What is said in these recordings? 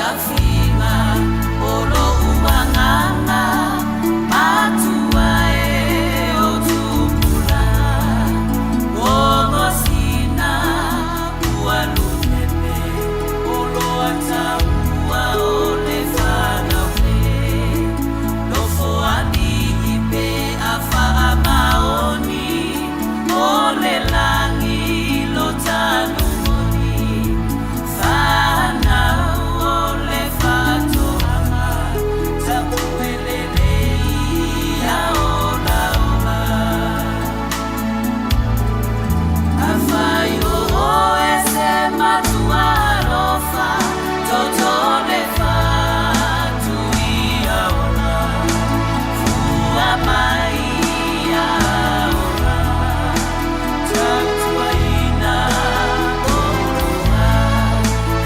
Fiafiga o lou agaga matua e o tupulaga Gogosina ua lupepe o loa taua o le fanau le Nofoalii pe a faamaoni o le lagi lo tanumoni Fanau o le faatoaga tapuelelei ia olaola Afai o oe se matua alofa toto le fatu ia ola Fua mai ia ola Tautuaina oulua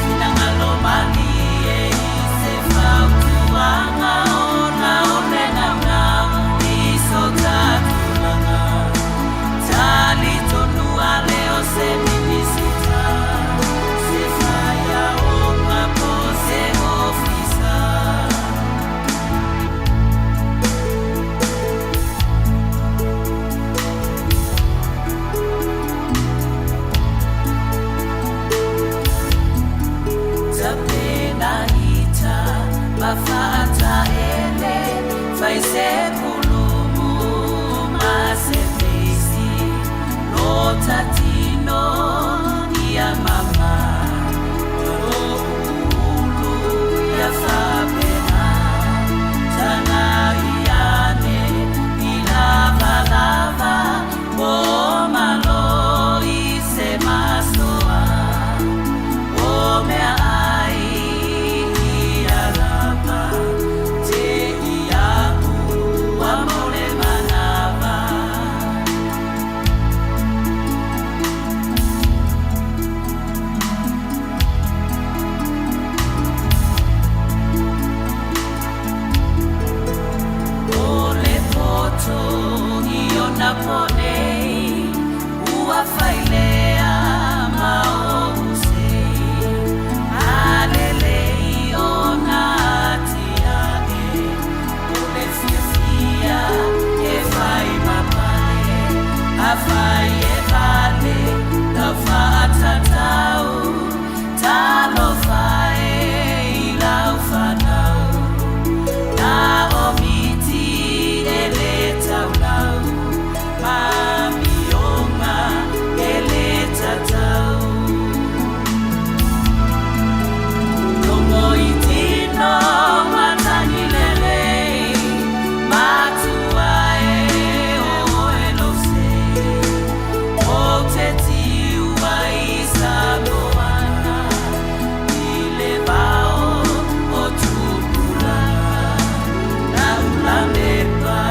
Finagalo malie i se fautuaga Ona o le naunau i so ta tulaga Talitonu ale o se Minisita Se faiaoga po o se ofisa. Tapenaita ma faataele, fai se pulumu ma se feisi, lota tino ia mama, lou ulu ia faapena, tagai ane i lavalava, po o malo i se masoa. O mea ai ia lava, te iaʻu ua mau le manawa. O le poto i ona po nei, ua failea ma ou sei. A lelei ona atiae, o le fiafia e fai ma pale, afai e vale lau faatatau, talofa e i lau fanau. Na o miti e le taulau, ma amioga e le tatau. Logo i tino matagi lelei, matua e o oe lou sei. Ou te tiu ai Samoana i le vao o tupulaga. Laulamepa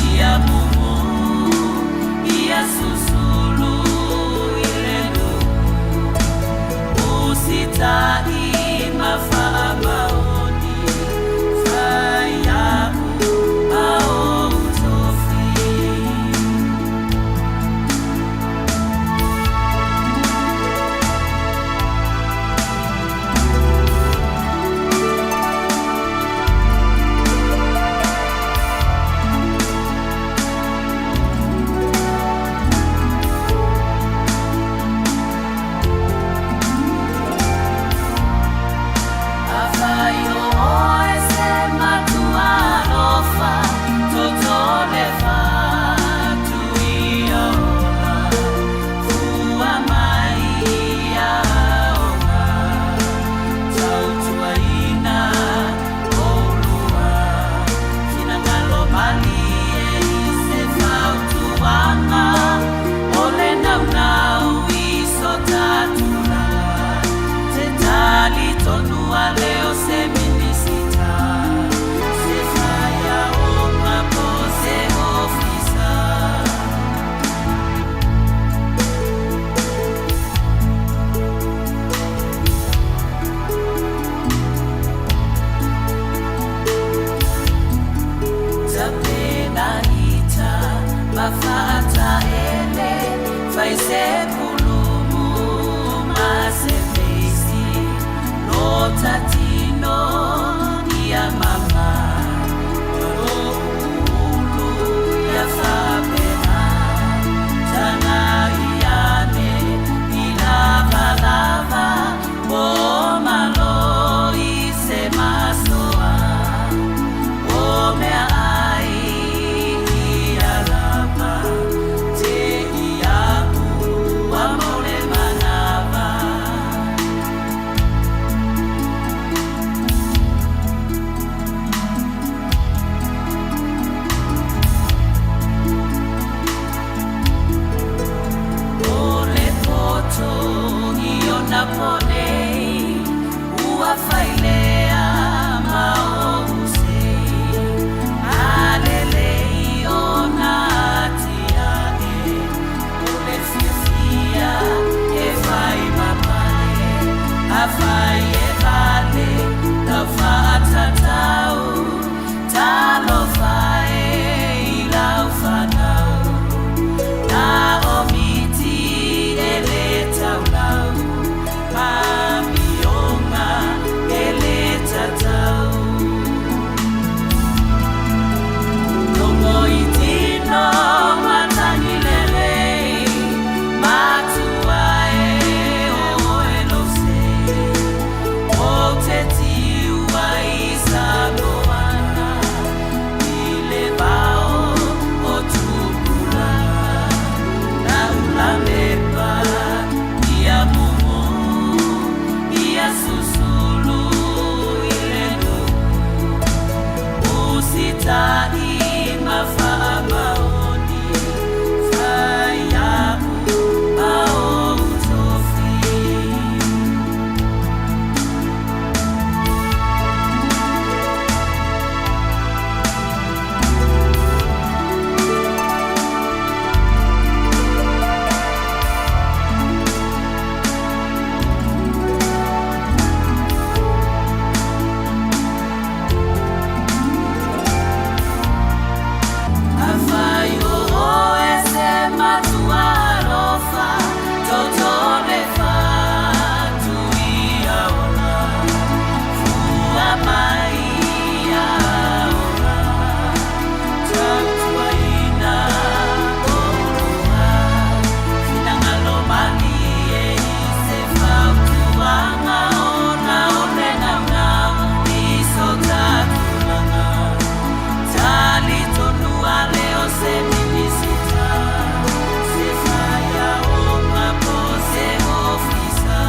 ia mumu, ia susulu i le nuu. Usita'i ma faamaoni, fai aʻu ma ou tofi. Afai o oe se matua alofa, toto le fatu ia ola, fua mai ia ola, tautuaina oulua, finagalo malie i se fautuaga, o le naunau i so ta tulaga, te talitonu ale o se Minisita, se faiaoga po o se ofisa. Tapenaita ma faataele, fai se pulumu ma se feisi, lota Afai e vale lau faatatau, Talofa e i lau fanau, Na o miti e le taulau, Ma amioga e le tatau. Logo i tino matagi lelei, Matua e o oe lou sei. Ou te tiu ai i Samoana, I le vao o tupulaga, Lau lamepa ia mumu, Ia susulu i le nuu. Usita'i ma faamaoni, Fai a'u ma ou tofi. Afai o oe se matua alofa, Toto le fatu ia ola, Fua mai ia ola, Tautuaina oulua, Finagalo malie i se fautuaga ona o le naunau i so ta tulaga. Talitonu ale o se Minisita, se faiaoga po o se ofisa.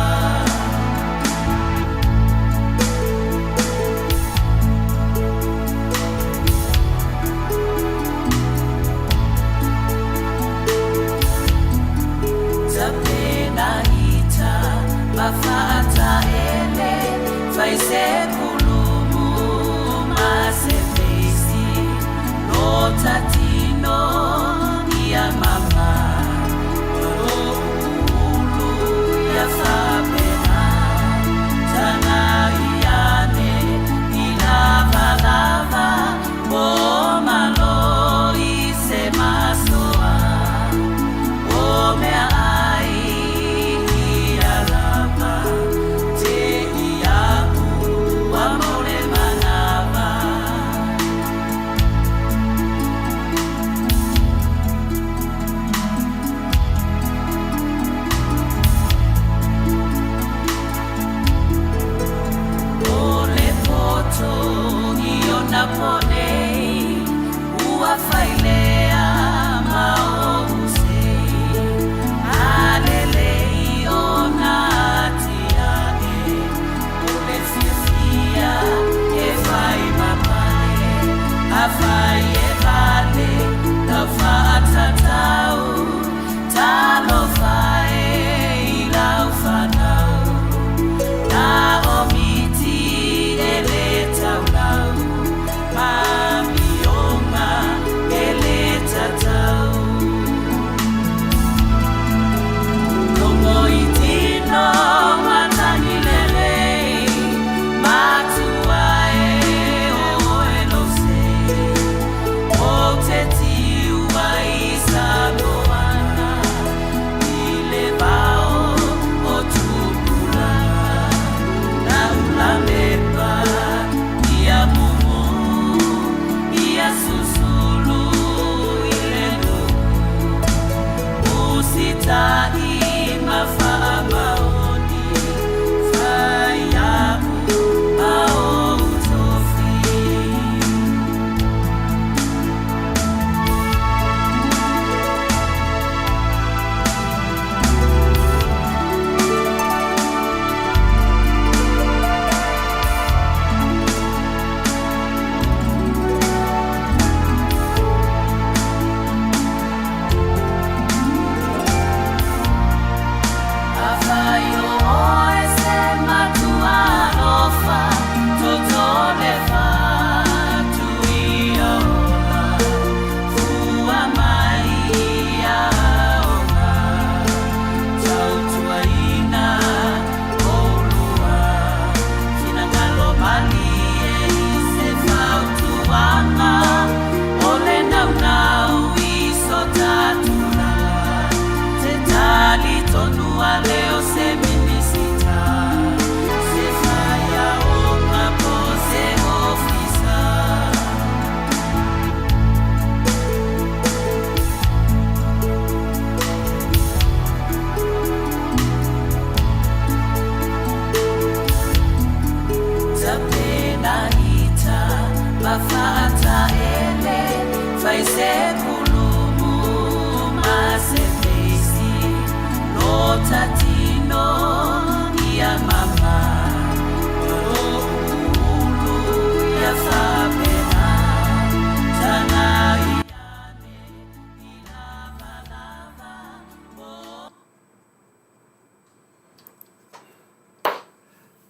Tapena ita ma faataele, fai se kulumu ma se feisi, Lota tino ia mama, Lou ulu ia faapena, Tagai ane i lavalava, Po malo i se masoa. O meaai ia lava, Te iaʻu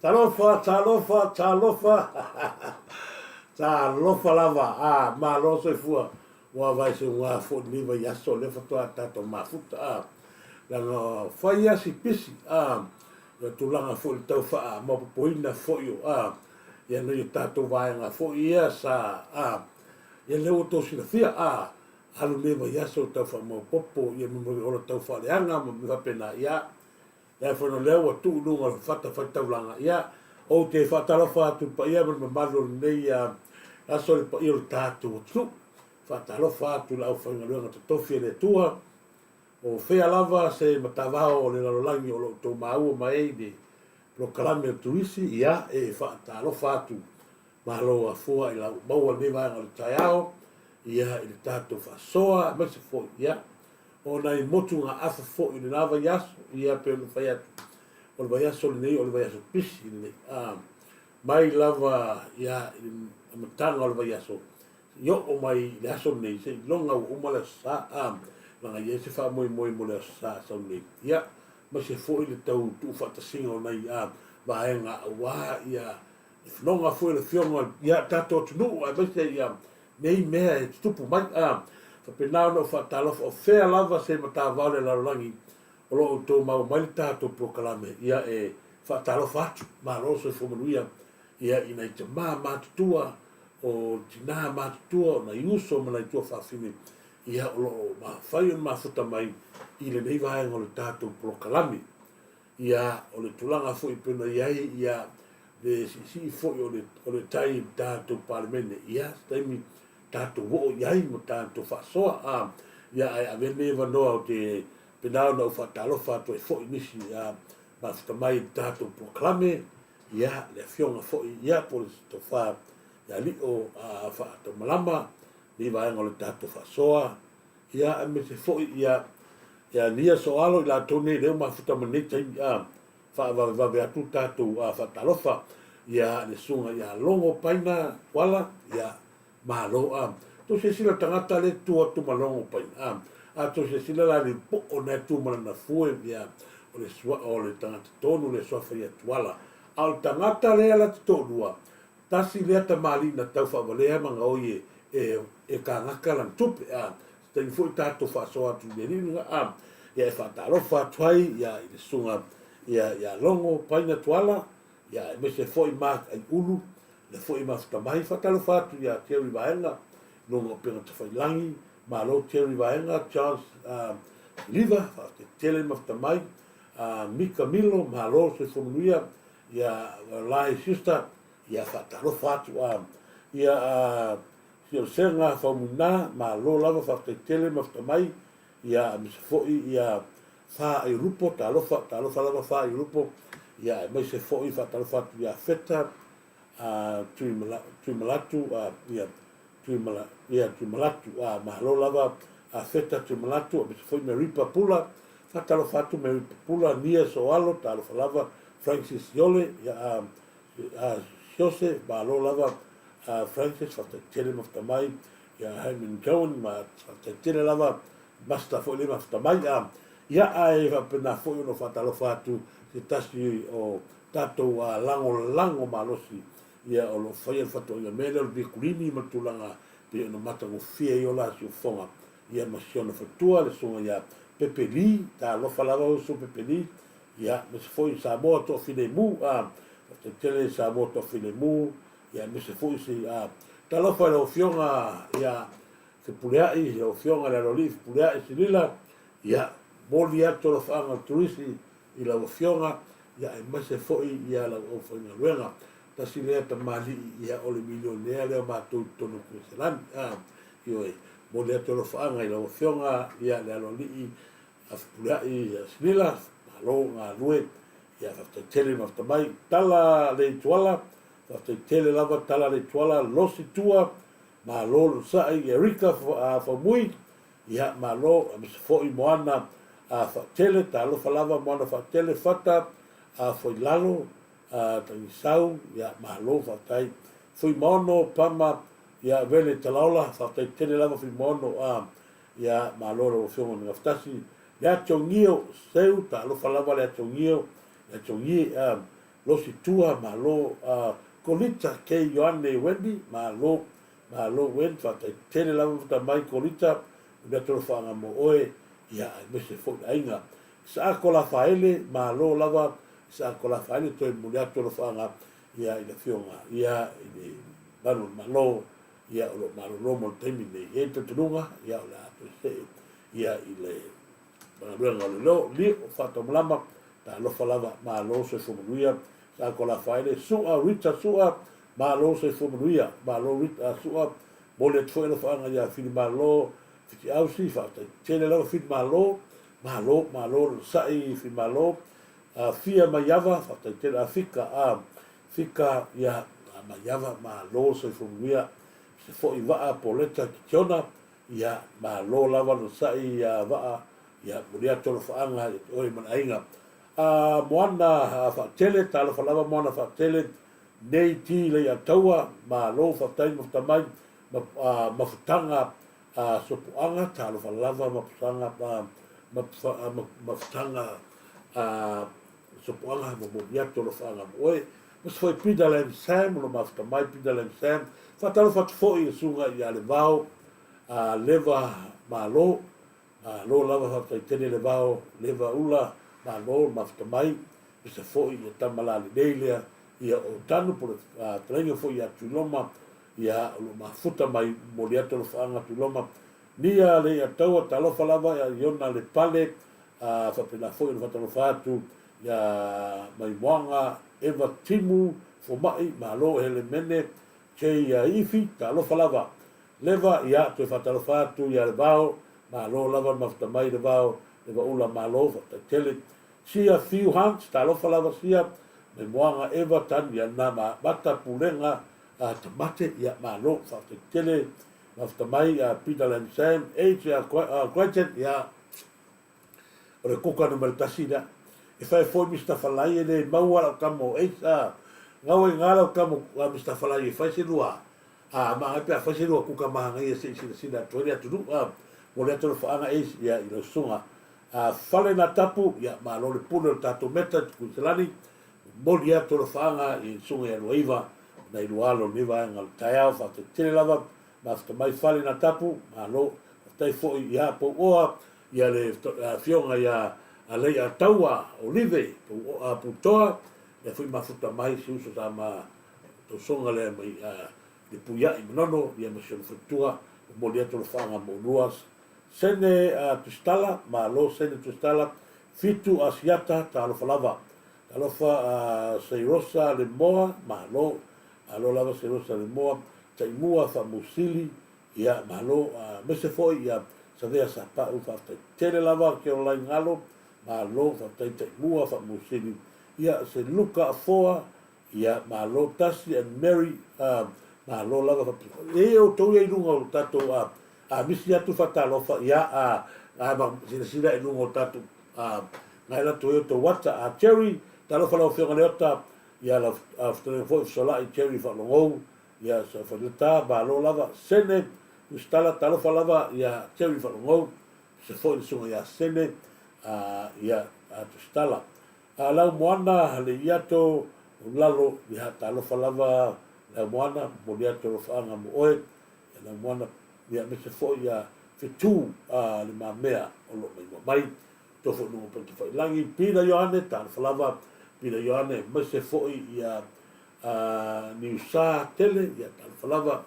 Talofa, talofa, talofa, talofa lava, a, malo soifua, ua vae seuga foi lenei vaiaso lea faatoa tatou mafuta, a, leaga fai lava si pisi, a, o tulaga foi i le tau faamaopoopoina foi o, a, ia nai o tatou vaega foi ia sa, a, ia lea ua outou silafia, a, alu lenei vaiaso i le tau faamaopoopo ia ma mea ola tau faaleaga ma mea faapena, ia, Le ae foi lea ua tuu i luga o le fata faitaulaga, ia, ou te faatalofa atu i le paia ma le mamalu o lenei aso i le paia o le tatou atunuu. Faatalofa atu i le aufaigaluega totofi a le Atua, o fea lava se matavao o le lalolagi o lo o outou maua mai ai le polokalame o Turisi, ia, e faatalofa atu. Malo afua i lau maua i lenei vaega o le taeao, ia, i le tatou faasoa, aemaise foi, ia, O nai motugaafa foi i lena vaiaso, ia pei ona fai atu, o le vaiaso lenei o le vaiaso pisi lenei. A, mai lava ia i le amataga o le vaiaso, i oo mai i le aso lenei, seiloga ua uma le Aso Sa, a, leaga e i ai se faamoemoe mo le Aso Sa sau nei. Ia, aemaise foi le tau tuufaatasiga o nai a, vaega aua ia le fonoga foi o le Afioga ia tatou atunuu, aemaise ia nei mea e tutupu mai, a faapena ona ou faatalofa, o fea lava se matavao o le lalolagi o lo o outou maua mai le tatou polokalame, ia e faatalofa atu, malo le soifua manuia, ia i nai tama matutua, o tina matutua, o nai uso ma nai tuafafine, ia o lo o mafai ona mafuta mai i lenei vaega o le tatou polokalame. Ia, o le tulaga foi e pei ona i ai, ia, le siisii foi o le, o le tai i le tatou Palemene, ia, se taimi tatou oo i ai ma tatou faasoa, a, ia, ae avea lenei avanoa ou te pena ona ou faatalofa atu ai foi i nisi, a, mafuta mai i le tatou polokalame, ia, le Afioga foi, ia, po o le Tofa ia Lio, a, Faataumalama, lenei vaega o le tatou faasoa, Ia, aemaise foi ia, ia Nia Soalo i latou nei lea ua mafuta mai lenei taimi, a, faavavevave atu le tatou, a, faatalofa, ia, le susuga ia Logo Paina Tuala, ia, malo, a. Tou silasila i le tagata lea e tu atu ma Logo Paina, a, a tou silasila la i le poo na e tu ma lana fue, ia, o le sua, o le tagata tonu lea e suafa ia Tuala. A o le tagata lea la te toalua, Tasi lea tamalii na tau faavalea ma gaoi e e kagaka lana tupe, a, se taimi foi tatou faasoa atu i le alii lena, a, ia e faatalofa atu ai ia i le susuga ia ia Logo Paina Tuala, ia aemaise foi Mark Aiulu, lea foi e mafuta mai, faatalofa atu ia Terry Vaega, luga o Upega Tafailangi, malo Terry Vaega, Charles a, Siliva, faafetai tele mafuta mai, a, Mika Milo, malo soifua manuia, Ia Lai Sister, ia faatalofa atu a ia a Siosega Faumuina, malo lava faafetai tele mafuta mai, ia aemaise foi ia Fa Aiolupo, talofa, talofa lava Fa Aiolupo, ia aemaise foi faatalofa atu ia Feta a Tuimalatu, a ia Tuimala, ia Tuimalatu, a malo lava a Feta Tuimalatu, aemaise foi Meripa Pula, faatalofa atu Meripa Pula, Nia Soalo, talofa lava Francis Iole, ia a, a Siose, malo lava a Francis, faafetai tele mafuta mai, ia Herman Cohen, ma faafetai tele lava Master foi le mafuta mai, a ia ae faapena foi ona faatalofa atu se tasi o tatou a lagolago malosi Ia, o lo o faia le fatuaiga mea lea o le vekulini ma le tulaga pei ona matagofie ai o la siufofoga, ia ma si ona faletua le susuga ia Pepe Lee, talofa lava uso Pepe Lee, ia, aemaise foi i Samoa Toafilemu, a, faafetai tele i Samoa Toafilemu, ia aemaise foi si, a, talofa i lau Afioga ia Fepuleai, lau Afioga i le Aloalii Fepuleai Silila, ia, momoli atu alofaaga o le turisi i lau Afioga, ia aemaise foi ia lau aufaigaluega. Tasi lea tamalii ia o le milionea lea o matou i totonu o Kueselani. A, ioe, momoli atu alofaaga i lau Afioga ia le Aloalii Fepuleai ia Silila, malo galue, ia faafetai tele mafuta mai. Tala Leituala, faafetai tele lava Tala Leituala, Losi Tua, malo le onosai, Erika Faumui, Ia, malo, aemaise foi Moana a Faatele, talofa lava Moana Faatele, Fata a Foilalo, a Tagisau, ia, malo, faafetai. Fuimaono, Pama, ia, Vele Talaola, faafetai tele lava Fuimaono, a, ia, malo lau Afioga i le Gafatasi. Leatiogio, Seu, talofa lava Leatiogio, Leatiogie, a, Losi Tua, malo, Kolita K Ioane Wendy, malo, malo Wen, faafetai tele lava mafuta mai Kolita, momoli atu alofaaga mo oe, ia aemaise foi le aiga. Isaako Lafaele, malo lava Isaako Lafaele, toe momoli atu alofaaga ia i le afioga ia i le Malu o le Malo, ia o lo o malolo mo le taimi nei. E i ai le talitonuga, ia o le a toe see ia i le galuega o le leo, lio faataumalama, talofa lava, malo soifua manuia, Isaako Lafaele, Su'a, Rita Su'a, malo soifua manuia, malo Rita Su'a, momoli atu foi alofaaga ia Filimalo Fitiausi, faafetai tele lava Filimalo, malo, malo le onosai Filimalo, Fia Maiava, faafetai tele, a Fika, a Fika, ia, Maiava, malo soifua manuia, se foi Vaa Poleta Kitiona, Ia, malo lava le onosai ia Vaa, ia momoli atu alofaaga ia te oe ma le aiga. A Moana Faatele, talofa lava Moana Faatele, nei ti Leiataua, malo faafetai mafuta mai, mafutaga Sopoaga, talofa lava mafusaga, mafutaga Sopoaga, momoli atu alofaaga mo oe. Ma se foi Peter Lam Sam, o lo mafuta mai Peter Lam Sam. Faatalofa atu foi i le susuga ia Levao Leva Malo, malo lava faafetai tele Levao Leva Ula, malo le mafuta mai. Ma se foi ia tama lalelei lea ia o Tanu po o le fetalaiga foi ia Tuiloma, ia o lo mafuta mai, momoli atu alofaaga Tuiloma. Nia Leiataua, talofa lava ia Iona Lepale, Ā, faapena foi ona faatalofa atu iā Maimoaga, Eva Timu, Fomai, Malo Helemene, Jay Ifi, talofa lava. Leva, ia, toe faatalofa atu iā Levao, malo lava le mafuta mai Levao, Leva Ula, malo, faafetai tele. Sia Fiu Hans, talofa lava Sia, Maimoaga, Eva, Tanu, ia na ma Mata, Pulega, Tamate, ia, malo, faafetai tele, mafuta mai, Peter Lam Sam, H, Gretchen, ia, O le kuka numera tasi lea. E fai foi Mister Falai e le maua lau tama o Ace a. Ngau ai ngā lau tama a Mister Falai e fai se lua a maangai pe a fai se lua kuka mahangai e se i silasila atu ai le atunuu a. Mo le atu alofaaga Ace ia i lau susuga a Fale na tapu ia malo le pule o le tatou meta i Tukuisalani. Momoli atu alofaaga i le susuga ia Luaiva nai lua alo o lenei vaega o le taeao. Faafetai tele lava Mafuta mai fale na tapu, malo. Faafetai foi ia Pouoa, ia le afioga ia Leiataua Olive Pouoa Putoa, lea foi mafuta mai si uso sa ma tausoga lea mai le Puiai Manono, ia ma si ona faletua, momoli atu alofaaga mo ulua. Sene Tusitala, malo Sene Tusitala, Fitu Asiata, talofa lava. Talofa Seirosa Lemoa, malo. Malo lava Seirosa Lemoa, Taimua Faamusili, ia malo, aemaise foi ia Savea Sapau, faafetai tele lava Caroline Galo, malo, faafetai Taimua Faamusili, ia se Luka Afoa, ia malo Tasi and Mary, malo lava faapea. E i ai outou ia i luga o tatou a misi atu faatalofa, ia a a silasila i luga o tatou a nai latou ai outou ata a Jerry, talofa lau Afioga Leota, ia lau fetalaiga foi Fesolai Jerry Faalogou, Ia sa Faleta, malo lava. Sene, Tusitala, talofa lava ia Terry Faalogou, se foi le susuga ia Sene, a ia a Tusitala. A lau moana le iato o lalo, ia talofa lava lau moana, momoli atu alofaaga mo oe, ia lau moana, ia aemaise foi ia Fetu a le mamea o lo o maimoa mai. Tou foi luga o Paitafailangi, Pila Ioane, talofa lava Pila Ioane, aemaise foi ia A Niusa tele, ia talofa lava,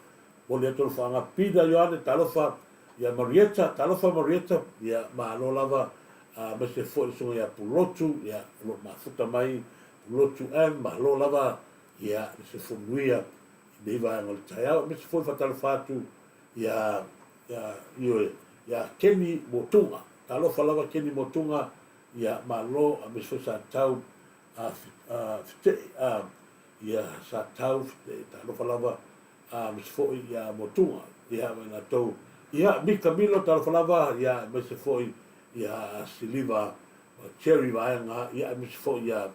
momoli atu alofaaga Pita Ioane, talofa ia Marietta, talofa Marietta, ia malo lava, aemaise foi le susuga ia Pulotu, ia o lo o mafuta mai Pulotu M, malo lava, ia le soifua manuia i lenei vaega o le taeao, aemaise foi faatalofa atu ia ia ioe ia Keni Motuga, talofa lava Keni Motuga, ia malo, aemaise foi sa tau a Fite'i, a, ia sa tau Fite'i, talofa lava, a, aemaise foi ia Motuga, ia ma i latou, ia Mika Milo, talofa lava, ia aemaise foi ia Siliva Jerry Vaega, ia aemaise foi ia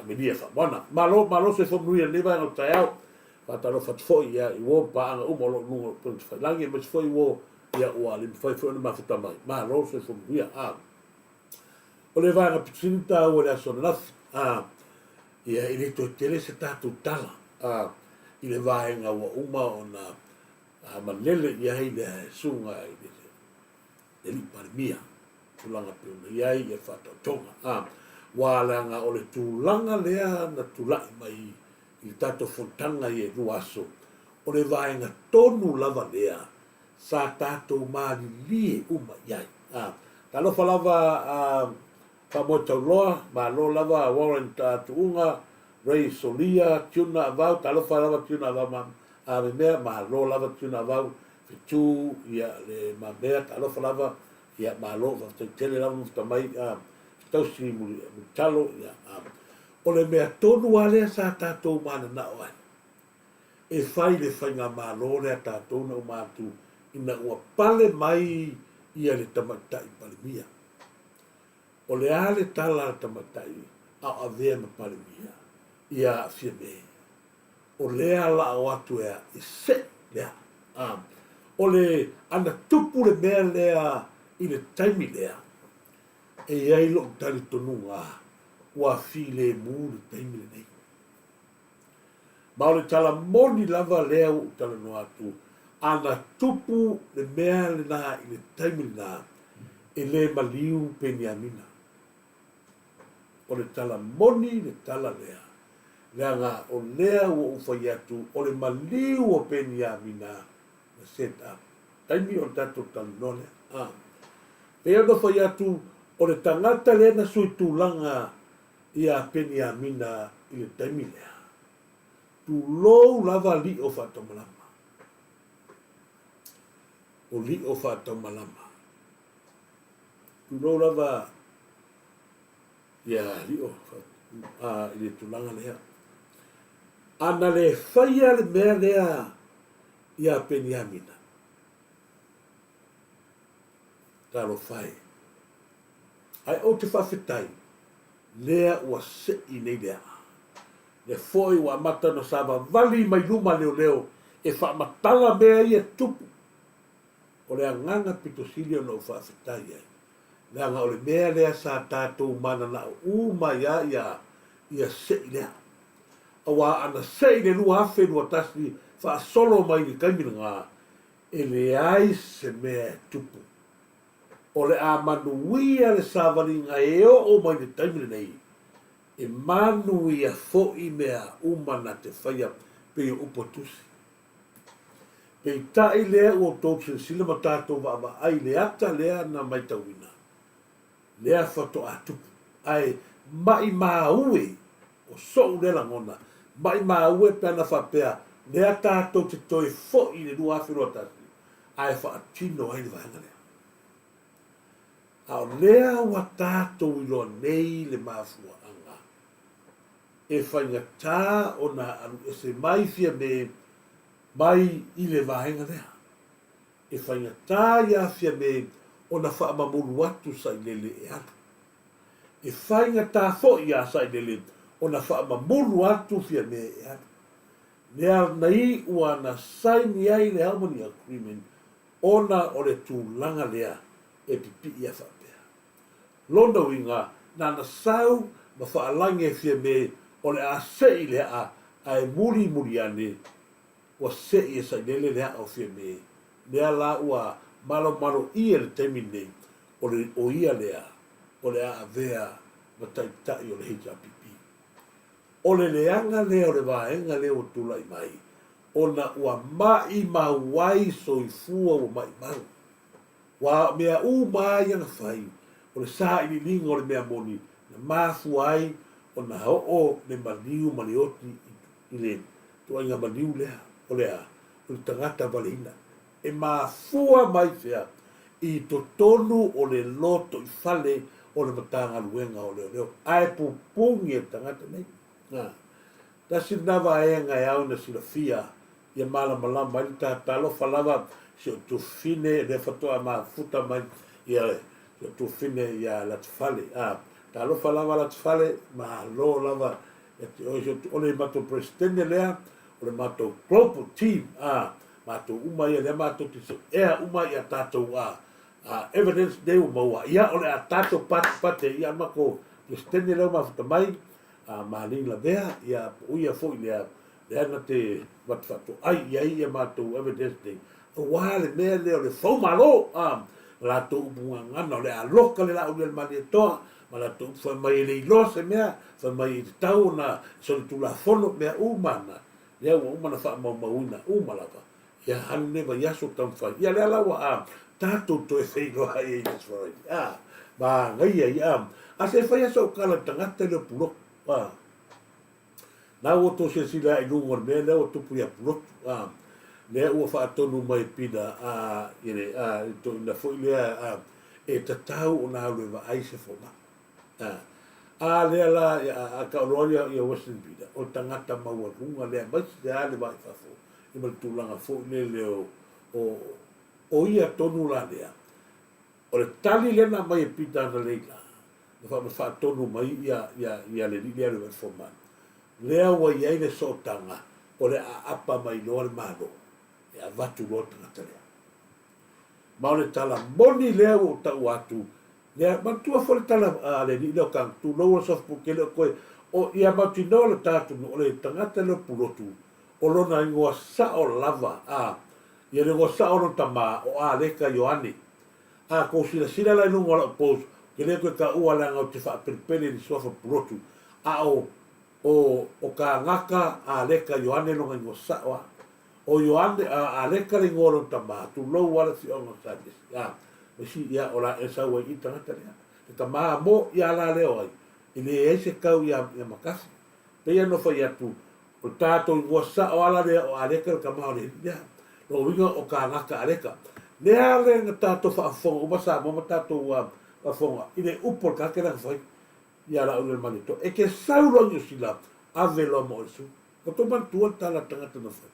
Melia Faamoana. Malo, malo soifua manuia i lenei vaega o le taeao. Faatalofa atu foi ia i uo paaga uma o lo o luga o Upega Tafailagi, aemaise foi uo ia ua le mafai foi ona mafuta mai. Malo soifua manuia. A. O le vaega pito sili ona taua i le aso ananafi, a, Ia, e le toe tele se tatou tala i le vaega ua uma ona malele i ai le susuga i le Alii Palemia, tulaga pei ona i ai le faataotoga. Aua leaga o le tulaga lea na tulai mai i le tatou fonotaga ia i 2 aso, o le vaega tonu lava lea sa tatou malilie uma i ai. Talofa lava a Faamoe Tauloa, malo lava Warren Tuuga, Ray Solia, Tiuna Avau, talofa lava Tiuna Avau ma a memea, malo lava Tiuna Avau, Fetu ia le Mamea, talofa lava, ia malo, faafetai tele lava mafuta mai a Fetausi Mulitalo, ia a. O le mea tonu lava lea sa tatou mananao ai e fai le faigamalo lea a tatou na uma atu ina ua pale mai ia le Tamaitai Palemia. O le a le tala a le tamaitai a o avea ma Palemia? Ia aafia me. O lea la o atu e e seʻi lea. A o le ana tupu le mea lea i le taimi lea, e i ai loʻu talitonuga ua filemu le taimi lenei. Ma o le tala moni lava lea ua ou talanoa atu, ana tupu le mea lena i le taimi lena, e le maliu Peniamina. O le tala moni le tala lea, leaga o lea ua ou fai atu o le maliu o Peniamina na set up. Taimi o le tatou talanoa lea. A. Pei ona fai atu, o le tagata lea na sui tulaga iā Peniamina i le taimi lea. Tulou lava lio faataumalama. O lio faataumalama. Tulou lava ia lio i le tulaga lea. Ana le faia le mea lea iā Peniamina, talofa e. Ae ou te faafetai, lea ua sei nei le aa. Lea foi ua amata ona savavali mai luma leoleo e faamatala mea ia e tupu. O le agaga pito sili ona ou faafetai ai, leaga o le mea lea sa tatou mananao uma ai lava ia, ia sei le aa. Aua ana sei le 2021 faasolo mai le taimi lena, e leai se mea e tupu. O le a manuia le savaliga e oo mai le taimi lenei, e manuia foi mea uma na te faia pei o upu a Tusi. Peitai lea ua outou silasila ma tatou vaavaai i le ata lea na maitauina, lea faatoa tupu. Ae maimau e, o soʻu lea lagona, maimau e pe ana faapea lea tatou te toe foi i le 2021, ae faatino ai le vaega lea. A o lea ua tatou iloa nei le mafuaaga e faigata ona alu ese mai Fiame mai i le vaega lea. E faigata iā Fiame ona faamamulu atu Sailele e alu. E faigata foi iā Sailele ona faamamulu atu Fiame e alu. Lea na iu ana saini ai le Harmony Agreement ona o le tulaga lea e pipii a faapea. Lona uiga, nana sau ma faalagi e Fiame o le a sei le aa ae mulimuli ane ua sei e Sailele le aa o Fiame. Lea la ua malomalo ia i le taimi lenei o le o ia lea o le a avea ma taitai o le HRPP. O le leaga lea o le vaega lea ua tulai mai, ona ua maʻimau ai soifua ua maʻimau. Ua o mea uma lava ia na fai, o le sailiiliga o le mea moni na mafua ai ona oo le maliu ma le oti i le ituaiga maliu lea, o le a? O le tagata valeina. E mafua mai fea? I totonu o le lotoifale o le Matagaluega o Leoleo, ae pupungi e le tagata nei. Na, tasi lena vaega e ao ina silafia ia malamalama ai le ta talofa lava si ou tuafafine lea faatoa mafuta mai ia si ou tuafafine ia Latifale. A, talofa lava Latifale, malo lava ia te oe si ou, o le matou Peresetene lea, o le matou global team, a, matou uma ia lea matou te suea uma ia tatou a, a evidence nei ua maua, ia o le a tatou patipati ai ia matou Peresetene lea ua mafuta mai. Maling Lavea, ia, po o ia foi lea, lea na te avatu faatoai i ai ia matou evidence nei, aua le mea lea o le foumalo, a, ma latou upu gagana, o le a loka le Laaulialemalietoa, ma latou upu fai mai e le iloa se mea, fai mai e tatau ona solitulafono, mea uma na, lea ua uma ona faamaumauina uma lava. Ia alu lenei vaiaso o taumafai. Ia lea la ua a tatou toe feiloai ai i le Aso Faraile. A, manaia ia. A, a se fai lava sau tala i le tagata lea o Pulotu. A, na ua outou silasila i luga o le mea lea ua tupu ia Pulotu. A, lea ua faatonu mai e Pina, a, i le, a, i le toeaina foi lea, a, e tatau ona alu e vaai se fomai. A, a lea la, a, a tau loa ia, ia Western Pina, o le tagata maualuga lea, aemaise lava le va i fafo, ia ma le tulaga foi lele o, o, o ia tonu la lea. O le tali lea na aumai e Pita analeila, na faa, faatonu mai ia, ia, ia le alii lea le fomai. Lea ua i ai le sootaga, o le aapa mai loa le Malo, e avatu loa le tagata lea. Ma o le tala moni lea ua ou taua atu, lea, manatua foi le tala a le alii lea o Kang, tulou o le soft pukele o koe, o ia mautinoa le ta atunuu, o le tagata lea o Pulotu, o lona igoa sao lava, a, ia le igoa sao o lona tama, o Aleka Ioane. A kou silasila la i luga o lau post, ou te le toe taua leaga ou te faapelepele i le suafa Pulotu, a o, o, o Kagaka Aleka Ioane lona igoa sao lava. O Ioane, a Aleka le igoa o lona tama, tulou lava le afioaga o Salesi. A, ma isi, ia, o la e sau ai i le tagata lea. Le tama mo ia la lea o ai, e leai se kau ia, ia Makasi. Pei ona fai atu, o le tatou igoa sao lava la lea o Aleka le tama o le alii lea. Lona uiga o Kagaka Aleka. Lea le na tatou faafofoga uma Samoa ma tatou faafofoga i le upu a le tagata lea na fai ia Laaulialemalietoa. E te sau loa i Niu Sila, ave loa ma oe i le sulu. Ua tou manatua le tala a le tagata na fai.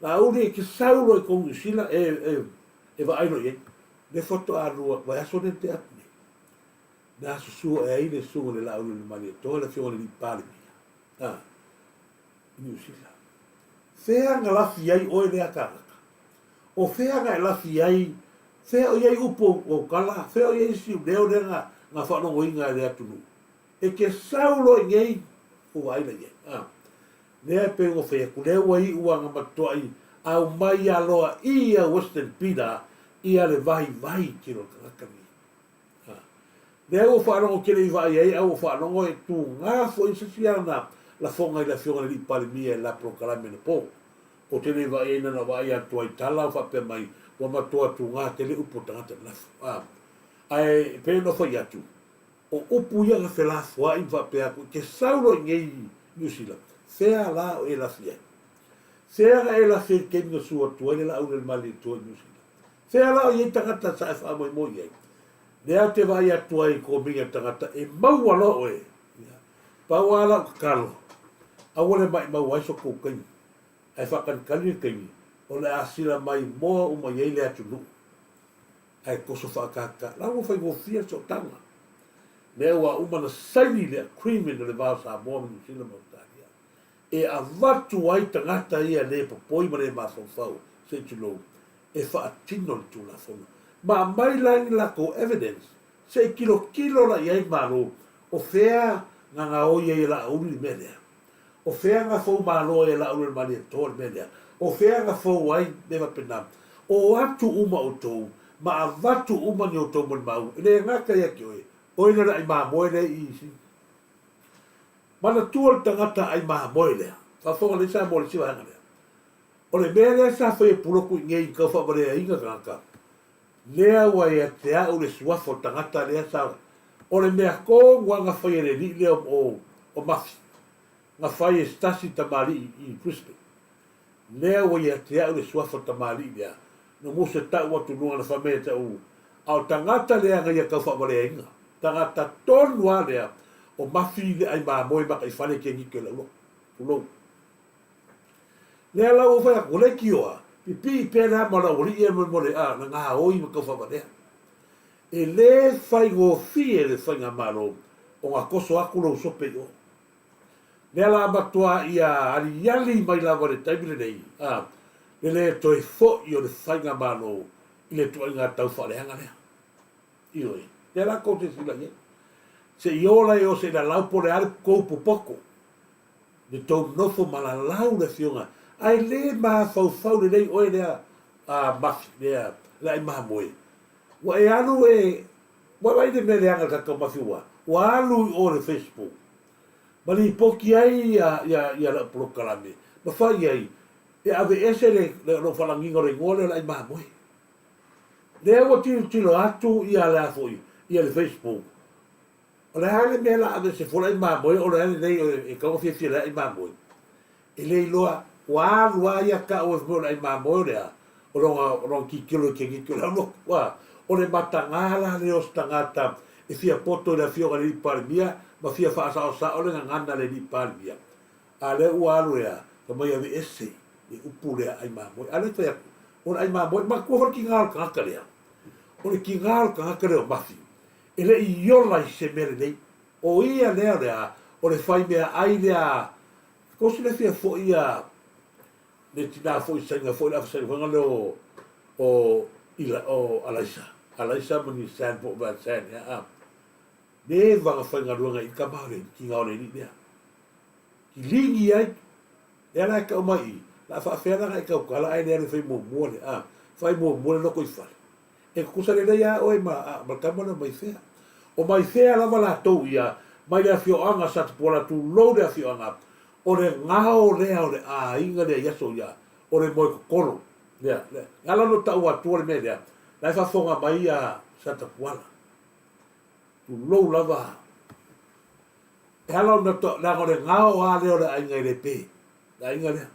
Laauli e te sau loa i kou Niu Sila e, e, e vaai loa i ai. Le faatoa lua vaiaso lea na tea atu nei. Na susu ae ai le susuga i le Laaulialemalietoa le afioga i le Alii Palemia. A, i Niu Sila. Fea na lafi ai oe lea tagata? O fea na e lafi ai, fea o i ai upu o ou tala, fea o i ai isi leo lea na, na faalogoina e le atunuu? E te sau loa i nei, ua vaai la i ai. A, lea e pei ona fai atu, lea ua iu ana matuai aumai aloa ia Western Pila ia le vaivai tele o le tagata lenei. A, lea ua faalogo tele i vaai ai, a ua faalogo e tuga foi se isi ana lafoga i le afioga i le Alii Palemia i la polokalame anapo. Ou te le i vaai ai na ona vaai atu ai tala o faapea mai, ua matua tuga tele upu o le tagata i le lafo. A, ae pei ona fai atu, O upu ia na felafoai ma faapea atu, e te sau loa i nei i Niu Sila, fea la o e lafi ai? Fea na e lafi ai i le taimi na sua atu ai le Laauli-a-le-Malietoa i Niu Sila? Fea la o i ai tagata sa e faamoemoe i ai? Lea ou te vaai atu ai i komigi a tagata e maua loa oe. Ia, pau lava lau tatalo, aua le maimau ai so tou taimi, ae faakanikani le taimi o le a sila mai moa uma i ai le atunuu. Ae toso faakaka la ua faigofie le sootaga. Lea ua uma na saini le agreement o le va o Samoa ma Niu Sila ma Ausetalia e avatu ai tagata ia le popoi ma le mafaufau se i tulou e faatino le Tulafono. Ma aumai la ni latou evidence se i tilotilo la i ai le Malo o fea na gaoi ai e Laauli le mea lea. O fea na fou malo ai e Laaulialemalietoa le mea lea? O fea na fou ai mea faapena? O atu uma outou, ma avatu uma ni outou molimau, e le gata ia te oe, oe na le ai mamoe lea i isi. Manatua le tagata ai mamoe lea. Faafofoga lelei Samoa i le isi vaega lea. O le mea lea sa fai e Pulotu i nei i tau faavaleaina tagata, lea ua ia te au le suafa o le tagata lea sa O le mea tonu lava na fai e le alii lea o o Mafi, na fai e se tasi tamalii i Brisbane. Lea ua ia te au le suafa o le tamalii lea, no muse tau atu luga na fai mai ia te au, a o le tagata lea na ia tau faavaleaina, tagata tonu lava lea o Mafi le ai mamoe makaifale ke gito i lau loto. Tulou. Lea la ua fai atu, o leitioa, pipii pea le ama o le aualii ia mo le a na gaoi ma tau faavalea. E le faigofie le faigamalo ona toso atu lou sope i o. Lea la matua ia aliali mai lava i le taimi lenei, a, le le toe foi o le faigamalo i le ituaiga tau faaleaga lea. Ioe, lea la tou te silasila i ai. Se i ola i o se i lalau po o le a le tou popoto le tou nofo ma lalau le afioga ae le mafaufau lelei oe lea a Mafi lea le ai mamoe ua e alu e ua vaai le mea leaga le tagata o Mafi ua ua alu i o le Facebook ma lipoti ai ia ia ia lau polokalame ma fai ai e aveese le lou faalagiga o le igoa lea o le ai mamoe. Lea ua tilotilo atu ia le a foi ia le Facebook O le a le mea la aveese fua le ai mamoe o le a lelei e tatau ona fiafia i le ai mamoe? E le iloa ua alu a ia tau e fai mai o le ai mamoe o le a? O lona o lona tilotilo i le keneti o le au lotu a o le mataga la lea o se tagata e fia poto i le afioga i le alii Palemia ma fia faasaosao le gagana a le alii Palemia a lea ua alu e a? Fai mai aveese le upu lea ai mamoe a lea e fai atu o le ai mamoe matua foi le tiga o le tagata lea o le tiga o le tagata lea o Mafi E le i ola i se mea lelei. O ia lea o le a, o le fai meaai lea. Tou silafia foi ia le tina foi saina foi le afasaina lea o o ila o Alaisa, Alaisa ma ni San po o Van San ea a. Neva na faigaluega i tama o le tina o le alii lea. Kiligi ai, lea la e tau mai i, la faafefea la na e tautala ae le alu e fai muamua le a, fai muamua le lotoifale. E tutusa lelei lava oe ma le tama lea o Maifea. O Maifea lava latou ia, mai le afioaga sa Tupuola tulou le afioaga, o le gao lea o le aiga lea i aso ia, o le moe totolo lea. E ala ona tau atua le mea lea, la e faafofoga mai ia Sa Tapuala. Tulou lava. E ala ona tau, leaga o le gao lava lea o le aiga e le pe, le aiga lea.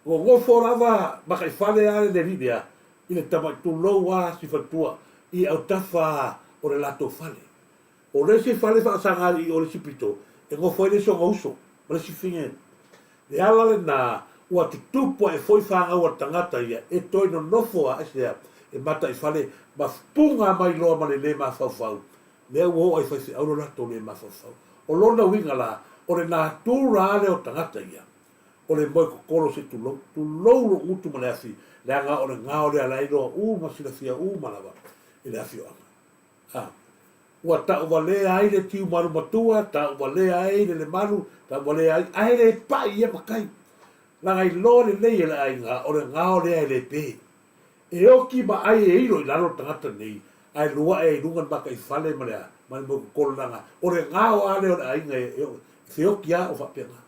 Ua nofo lava mataifale a le alii lea i le tamai tulou a si faletua i autafa o le latou fale. O le isi fale faasaga i o le isi pito e nofo ai le isi ona uso ma le isi fine. Le ala lena ua tutupu ae foi fanau a le tagata ia e toe nonofo a aisea e mataifale ma puga mai loa ma le le mafaufau lea ua oo ai faifeau lo latou le mafaufau. O lona uiga la o le natura a lea o tagata ia O le moe totolo se tulou, tulou lou gutu ma le afi, leaga o le gao lea la iloa uma silafia uma lava i le afioaga. A. Ua tauvalea ai le tiu malu matua, tauvalea ai le lemalu, tauvalea ai, ae le pai ia matai. Leaga iloa lelei e le aiga o le gao lea e le pe. E oki ma ai e ilo i lalo le tagata nei, ae luae ai i luga le mataifale ma le a, ma le moe totolo leaga o le gao a lea o le aiga e feoki a o faapena.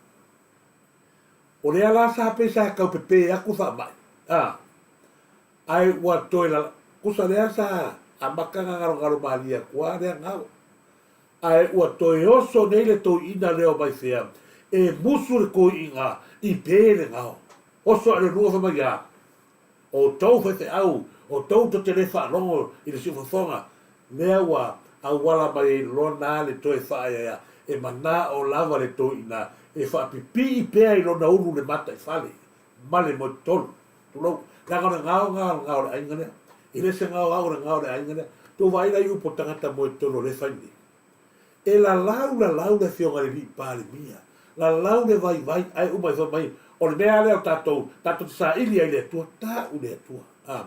O lea la sa pei sa tau pepe atu faamai, a, ae ua toe lala, tusa lea sa amata na galogalo malie atu a lea galo. Ae ua toe oso nei le toiina lea o Maifea e musu le toiina i pe le gao. Oso ae le luga fai mai a, O tou faifeau, o tou to te le faalogo i le siufofoga, lea ua auala mai ai lona le toe faaeaea e manao lava le toeaina e faapipii pea i lona ulu le mataifale ma le moetolu. Tulou, leaga o le gao gao le gao o le aiga lea. E le se gao au o le gao o le aiga lea. Tou vaai la i upu o tagata moetolu o lea e fai nei. E lalau lalau le afioga i le alii Palemia, lalau le vaivai, ae uma ifo mai, o le mea lava lea o tatou, tatou te saili ai i le Atua, tau le Atua. A,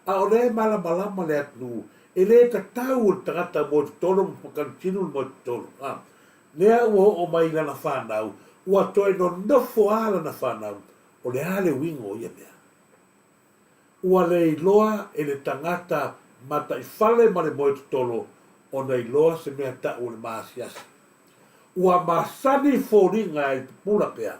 a o lea e malamalama le atunuu, e le tatau i le tagata moe totolo ma matanitinu le moe totolo. A, lea ua oo mai i lana fanau, ua toe nonofo lava lana fanau, o le a le uiga o ia mea? Ua le iloa e le tagata mataifale ma le moe totolo ona iloa se mea tau o le maasiasi. Ua masani foliga e pupula pea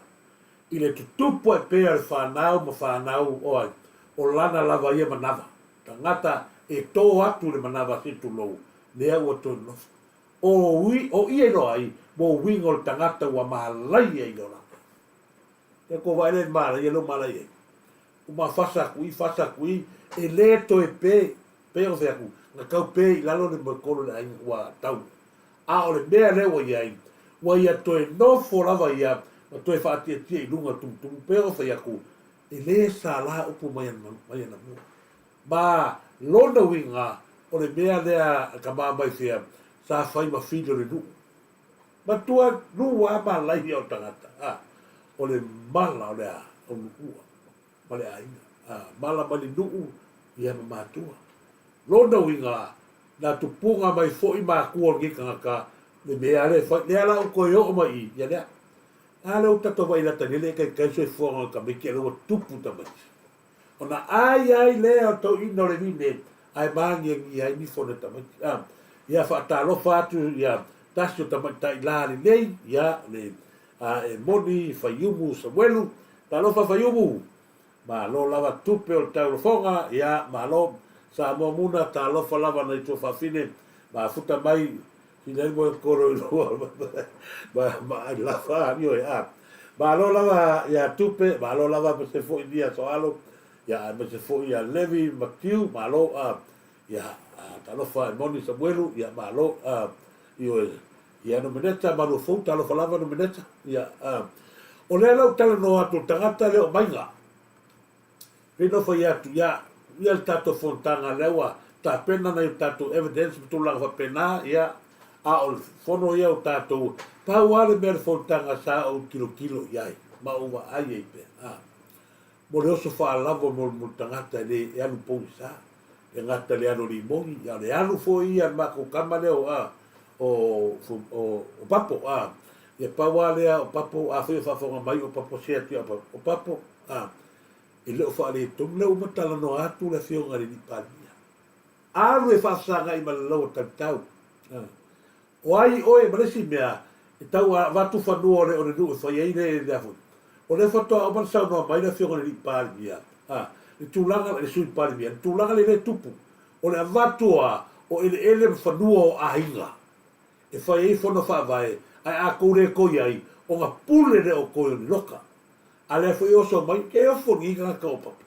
i le tutupu ae pea o le fanau ma fanau o ai, o lana lava ia manava. Tagata e tō atu i le manava se tulou, lea ua toe nofo. O, o ia iloa ai mo uiga o le tagata ua malaia i le olaga. Ia kou vaai lea i le malaia lea ua malaia ai. Uma fasa atu i, fasa atu i, e le toe pe, pei ona fai atu, na tau pe i lalo le moekolo i le aiga ua tau. A o le mea lea ua i ai, ua ia toe nofo lava ia ma toe faatietie i luga o le tumutumu, pei ona fai atu, e le sala upu mai anamua. Ma lona uiga, o le mea lea a tama mai fea, sa fai ma fili o le nuu. Matua lua malaia o tagata, a, o le mala o le a, o nuua ma le aiga, a, mala mai le nuu ia ma matua. Lona uiga, Na tupuga mai foi matua o lenei tagata le mea lea e fai, lea la ua toe oo mai i i, ia lea. A lea ua tatou vaai lata nei le taitai soifuaga o le tamaiti a lea ua tupu tamaiti. Ona ai ai lea o le toeaina o le vine ae māgiagia ai nifo o nai tamaiti. A, ia faatalofa atu ia tasi o tamaitai la lelei, ia le a e moni Faiumu Samuelu. Talofa Faiumu! Malo lava tupe o le taulafoga, ia malo. Samoa Muna, talofa lava nai tuafafine, mafuta mai sili ai moe kolo i lua ma ma ai lava ioe a. Malo lava ia tupe, malo lava ma se foi nia soalo, ia aemaise foi ia Levi Matiu, malo a ia talofa e moni Samuelu, ia malo a ioe ia Nomeneta Maluafou, talofa lava Nomeneta, ia a. O lea la ou talanoa atu o le tagata lea o Maiga, pei ona fai atu, ia, ia le tatou fonotaga lea ua tapena nai o tatou evidence ma tulaga faapena, ia, a o le fono ia o tatou, pau lava le mea o le fonotaga sa ou tilotilo i ai ma ou vaai ai pea, a, mo le oso faalavo mo le tagata e le e alu pogisa, e gata i le alu a limoni, a o le alu foi ia a le matou tama lea o, a, o, o, o Papo, a, ia pau lava lea o Papo, afai o faafofoga mai o Papo, se atu ia o Papo, a, e le o faaletonu, lea ua uma talanoa atu le Afioga i le Alii Palemia. Alu e faafesagai ma le lau o Talitau. A. O ai oe ma le isi mea e tau avatu fanua o le o le nuu e fai ai le lea foi. O lea faatoa uma ona saunoa mai le Afioga i le Alii Palemia, a, le tulaga, le Sui Palemia, le tulaga lea e tupu, o le avatu a o eleele ma fanua o aiga e fai ai fono faavae, ae a tou le toi ai, ona pule lea o toi o ni loka. A lea foi e oso mai, e ofo nei tagata o Papa.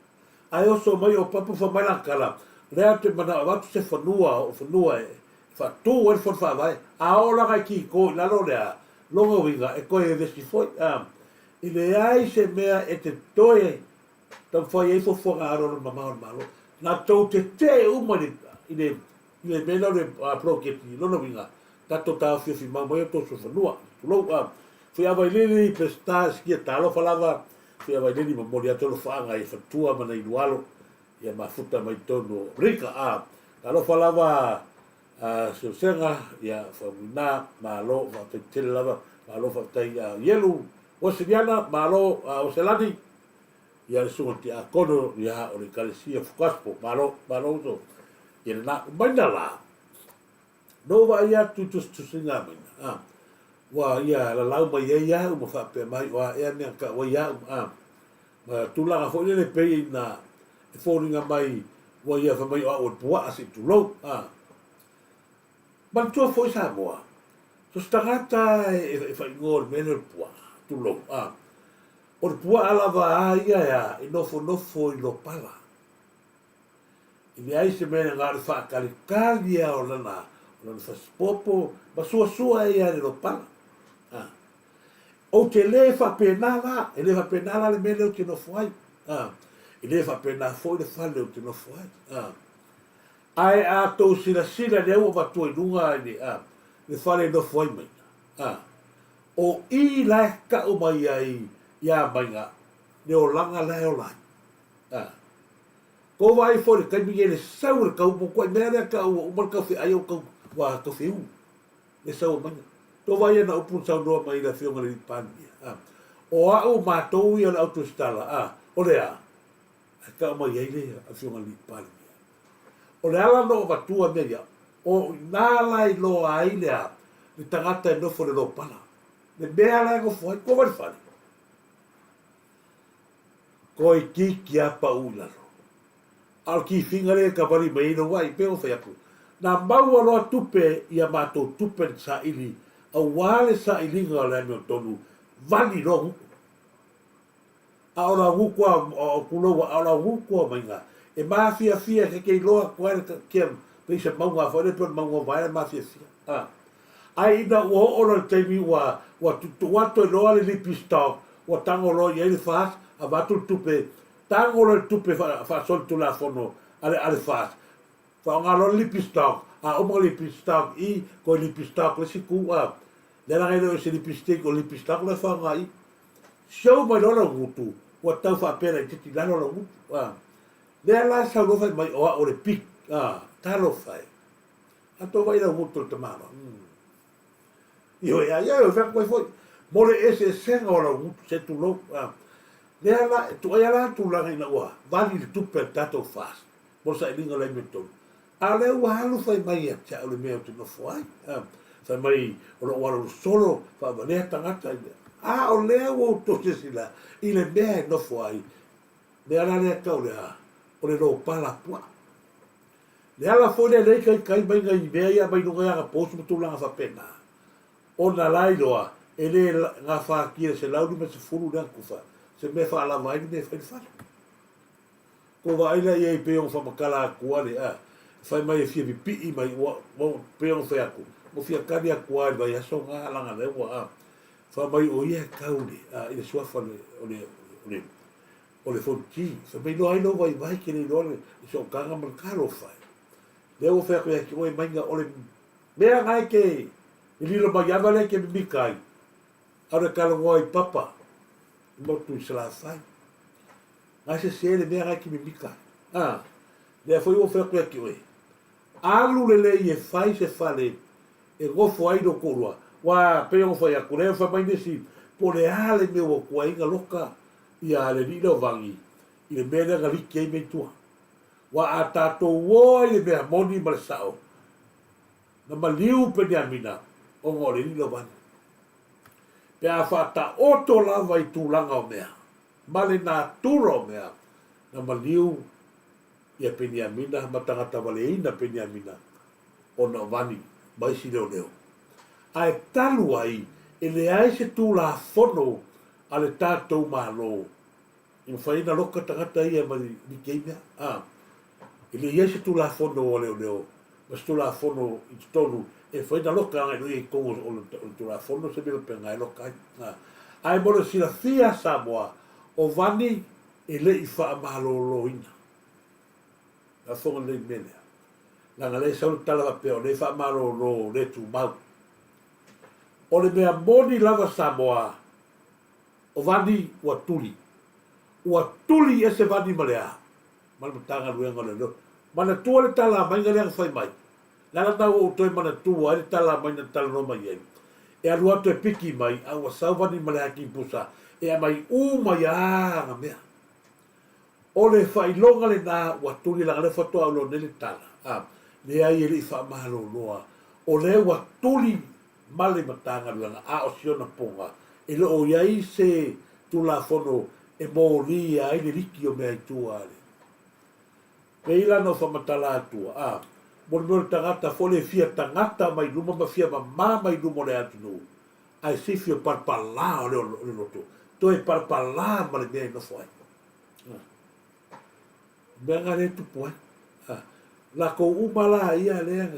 Ae oso mai o Papa fai mai lana tala, o lea ou te manao e avatu se fanua, o fanua e faatu ai le fono faavae, a oo la nai kiko i lalo o lea, lona uiga e toe vevesi foi. A, e leai se mea e te toe taumafai ai fuafuaga aloalo mamao a le Malo. Na tou tetee uma i le, i le, i le mea lea o le poloketi, lona uiga, tatou taofiofi mau mai o tou fanua. Tulou, a, Fuiavailili, Peseta, Sikia, talofa lava, Fuiavailili momoli atu alofaaga i faletua ma nai lualo, ia mafuta mai totonu o Amerika. A, talofa lava a Seusega, ia Faumuina, malo, faafetai tele lava, malo faafetai a Ielu, Uesiliana, malo a Ueselani, ia le susuga i le Tiakono, ia o le Ekalesia Full Gospel, malo, malo uso, ia lena, umaina la, Na ou vaai atu i tusitusiga a Maina, a, ua ia lalau mai ai au ma faapea mai, o a ea mea na tau ai au, a, ma tulaga foi lele pei ina e foliga mai ua ia fai mai o au o le puaa se i tulou, a. Manatua foi Samoa, so se tagata e faaigoa i le mea lea o le puaa, tulou, a, o le puaa lava a ia e a, e nofonofo i lopala. I leai se mea na o le faatalitali lava o lana, o lana fasipopo ma suasua ai lava i le lopala. A. Ou te le faapena la, e le faapena la le mea lea ou te nofo ai. A. E le faapena foi le fale ou te nofo ai. A. Ae a tou silasila lea ua avatua i luga i le, a, le fale e nofo ai Maina. A. O i la e tau mai ai iā Maina le olaga la e ola ai. A. Kou vaai foi i le taimi nei le sau o le tau mo koe mea lea tau ua uma le tau feai ou tau ua tau feū le sau o maina. Tou vaai ana upu na saunoa mai le afioga i le alii Palemia a. O a'u matou ia o le au tusitala a o le a? Ae tau mai ai le afioga i le alii Palemia. O le ala na ou avatua mea ia o ina la e iloa ai le a le tagata e nofo i le lopala. Le mea la e nofo ai kou vaai i le fale. Toeitiiti a pau i lalo. A o le kifiga lea e kavali mai ai lou ai, pei ona fai atu, na maua loa tupe i a matou tupe le saili aua le sailiga o le amiotonu, vali loa gutu. A o la gutu a, o tulou a o la gutu a maiga, e mafiafia e te iloa atu ai le kia pei se mauga foi lea pei o le mauga o Vaea e mafiafia. A. Ae ina ua oo loa i le taimi ua ua tuutuu atu ai loa le lipi stock, ua tago loa i ai le FAS, avatu le tupe, tago loa i le tupe faasolitulafono a le a le FAS, faaaoga loa le lipi stock, a uma le lipi stock i, toe lipi stock le isi itu, a, lea leaga e le o se lipi stick, o le lipi stock la e faaaoga i i. Show mai loa lau gutu, ua tau faapea laitiiti i lalo lau gutu, a. Lea la e sau loa fai mai o au o le pig, a, talofa e. A tou vaai i lau gutu o le tamaloa. Ioe, a ia e fai atu ai foi, mo le eseesega o lau gutu, se tulou. A, lea la, e tuaia la tulaga ina ua vali le tupe a le tatou FAST mo le sailiga o le amiotonu, a o lea ua alu fai mai ia te au le mea ou te nofo ai. A, fai mai o lou alualu solo faavalea tagata i le, a o lea ua outou silasila i le mea e nofo ai, mea la lea e tau le a, o le lopala puaa. Le ala foi lea lea ikaika mai nai mea ia mai luga i ana post ma tulaga faapena, ona la iloa e le gafatia le 150 lea na tufa se mea e faalava ai le mea e fai le fale. Kou vaai la i ai pei ona faamatala atu a le a fai mai e fia pipii mai ua pei ona fai atu ua fia tali atu a i le vaiaso na laga lea ua a fai mai o ia e tau le a i le suafa o le o le O le Fonoti, fai mai loa ai lou vaivai ke le iloa le sootaga ma le talofa e. Lea ua fai atu ia te oe maiga o le mea na e ke lilo mai ava lea e ke mimita ai, a o le talanoa i papa i motu i Salafai. Na e sese le mea na e ke mimita ai. A, lea foi ua fai atu ia te oe, alu lelei e fai se fale e nofo ai lou toalua. Ua pei ona fai atu, lea fai mai nisi, po o le a le mea ua tuai na loka ia le alii lea o Vagi i le mea lea na liki ai mea i tua. Ua a tatou o ai i le mea moni ma le sao, na maliu Peniamina ona o le alii lea o Vagi. Pe a faataoto lava i tulaga o mea ma le natura o mea, na maliu ia Peniamina ma tagata valeina Peniamina ona o Vani ma isi leoleo. Ae talu ai e leai se Tulafono a le tatou Malo i mafai ai na loka tagata ia mai like ai mea. A, e le i ai se Tulafono a leoleo ma se Tulafono i totonu e mafai na loka agai loa ia i totonu o le Tulafono se mea faapena e loka ai. A, ae mo le silafia a Samoa, o Vani e le i faamaloloina. Faafofoga lelei i le mea lea. Leaga lea e sau le tala faapea o lea e faamalolo le tumau. O le mea moni lava Samoa, o Vani ua tuli. Ua tuli ese Vani ma le a? Ma le Matagaluega o Leoleo. Manatua le tala maiga lea na fai mai. Le ala lena ua ou toe manatua ai le tala maiga na talanoa mai ai. E alu atu e piki mai, a ua sau Vani ma le hakipusa e aumai uma ia ana mea. O le faailoga lena ua tuli leaga lea faatoa ou iloa nei le tala, a, leai e le i faamaloloa, o lea ua tuli ma le Matagaluega, a o si ona poga, e le o i ai se Tulafono e molia ai le liki o mea i tua a le. Pei la na ou faamatala atua, a, mo le mea o le tagata foi lea e fia tagata mai luma ma fia mama mai luma o le atunuu, ae sifi o palapala o le loto, toe palapala ma le mea e nofo ai. O mea na lea e tupu ai. Latou uma la ia lea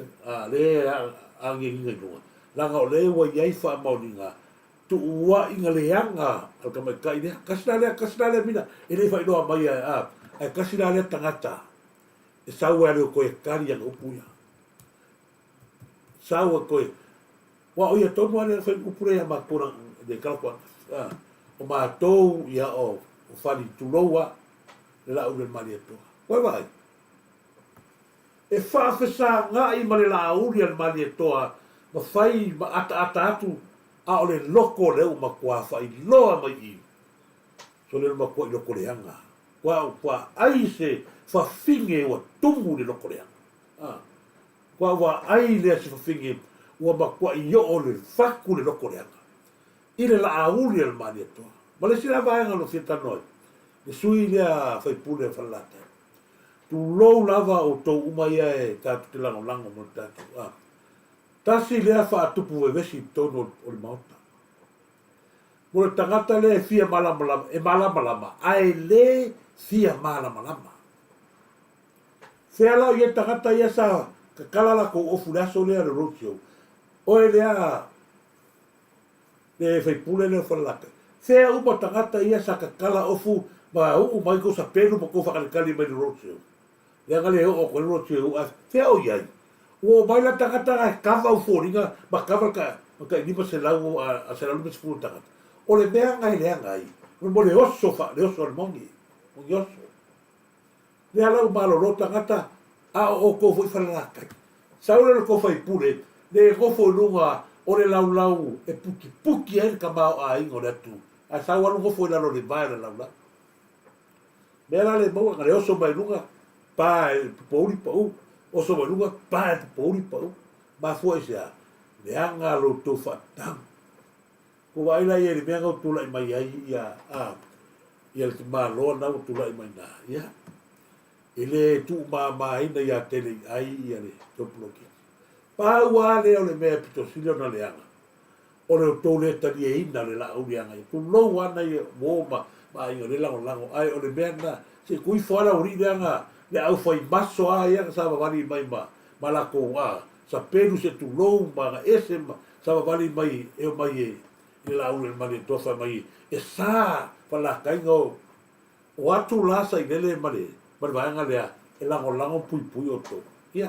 lea agiagiga i luga, leaga o lea ua i ai faamaoniga tuuaiga leaga a le tamaitai lea. Tasi la lea, tasi la lea mina, e le i faailoa mai a, ae tasi la lea tagata e sau ai e toe tali ana upu ia. Sau e toe, aua o ia tonu lava lea na fai upu lea ia matou le tala atu ana, o matou ia o fali tulou a le laau le Malietoa. Ua e vaai? E faafesagai ma le laauli a le Malietoa ma fai ma ataata atu a o le loko lea ua matua faailoa mai i i. Sole le matuai loko leaga. Ua ua ai se fafine ua tumu i le loko leaga. A. Ua vaai lea se fafine ua matuai oo le fatu le loko leaga i le laauli a le Malietoa. Ma le isi la vaega o lo o fia talanoa ai, le sui lea faipule o Falelatai. Tulou lava outou uma ia e tatou te lagolago mo le tatou a. Tasi lea faatupu vevesi i totonu o le Maota. Mo le tagata lea e fia malamalama, e malamalama ae le fia malamalama. Fea la o i ai tagata ia sa tatala latou ofu i le aso lea o le road show? Oe lea le faipule lea o Falelatai. Fea uma tagata ia sa tatala ofu ma uu mai tou sapelu ma tou faatalitali mai i le road show? Leaga le oo atu ai le road show ae fea o i ai? Ua omai la tagata na e kava au foliga ma kava le ma tai 500 a 150 tagata. O le mea na e leaga ai, mo le oso fa le oso a le moni, moni oso. Lea la ua malolo tagata, a o outou foi Falelatai. Sau lea o le tou faipule, le nofo i luga o le laulau e putiputi ai le tamaoaiga o le atunuu, ae sau alu nofo i lalo o le vae o le laulau. Mea la le maua, na le oso mai i luga, pa e popouli pau, oso mai i luga, pa e popouli pau. Mafua i se a? Leaga lo outou faatatau. Ua vaai la ia i le mea na ua tulai mai ai ia, a, ia le tamaloa na ua tulai mai na, ia, e le tuumamaina ia tele i ai ia le tou poloketi. Pau lava lea o le mea e pito sili ona leaga, o le outou le talieina o le laau leaga ia. Tulou lava nai uo ma aiga o lea e lagolago, ae o le mea lena, se i tuu ifo lava le aualii lea na, le aufaimaso lava ia na savavali mai ma, ma latou, a, sapelu se tulou ma agaese ma savavali mai e omai e i le laau le Malietoa fai mai e sa falakaiga o o atu la sailele ma le ma le vaega lea e lagolago puipui outou. Ia,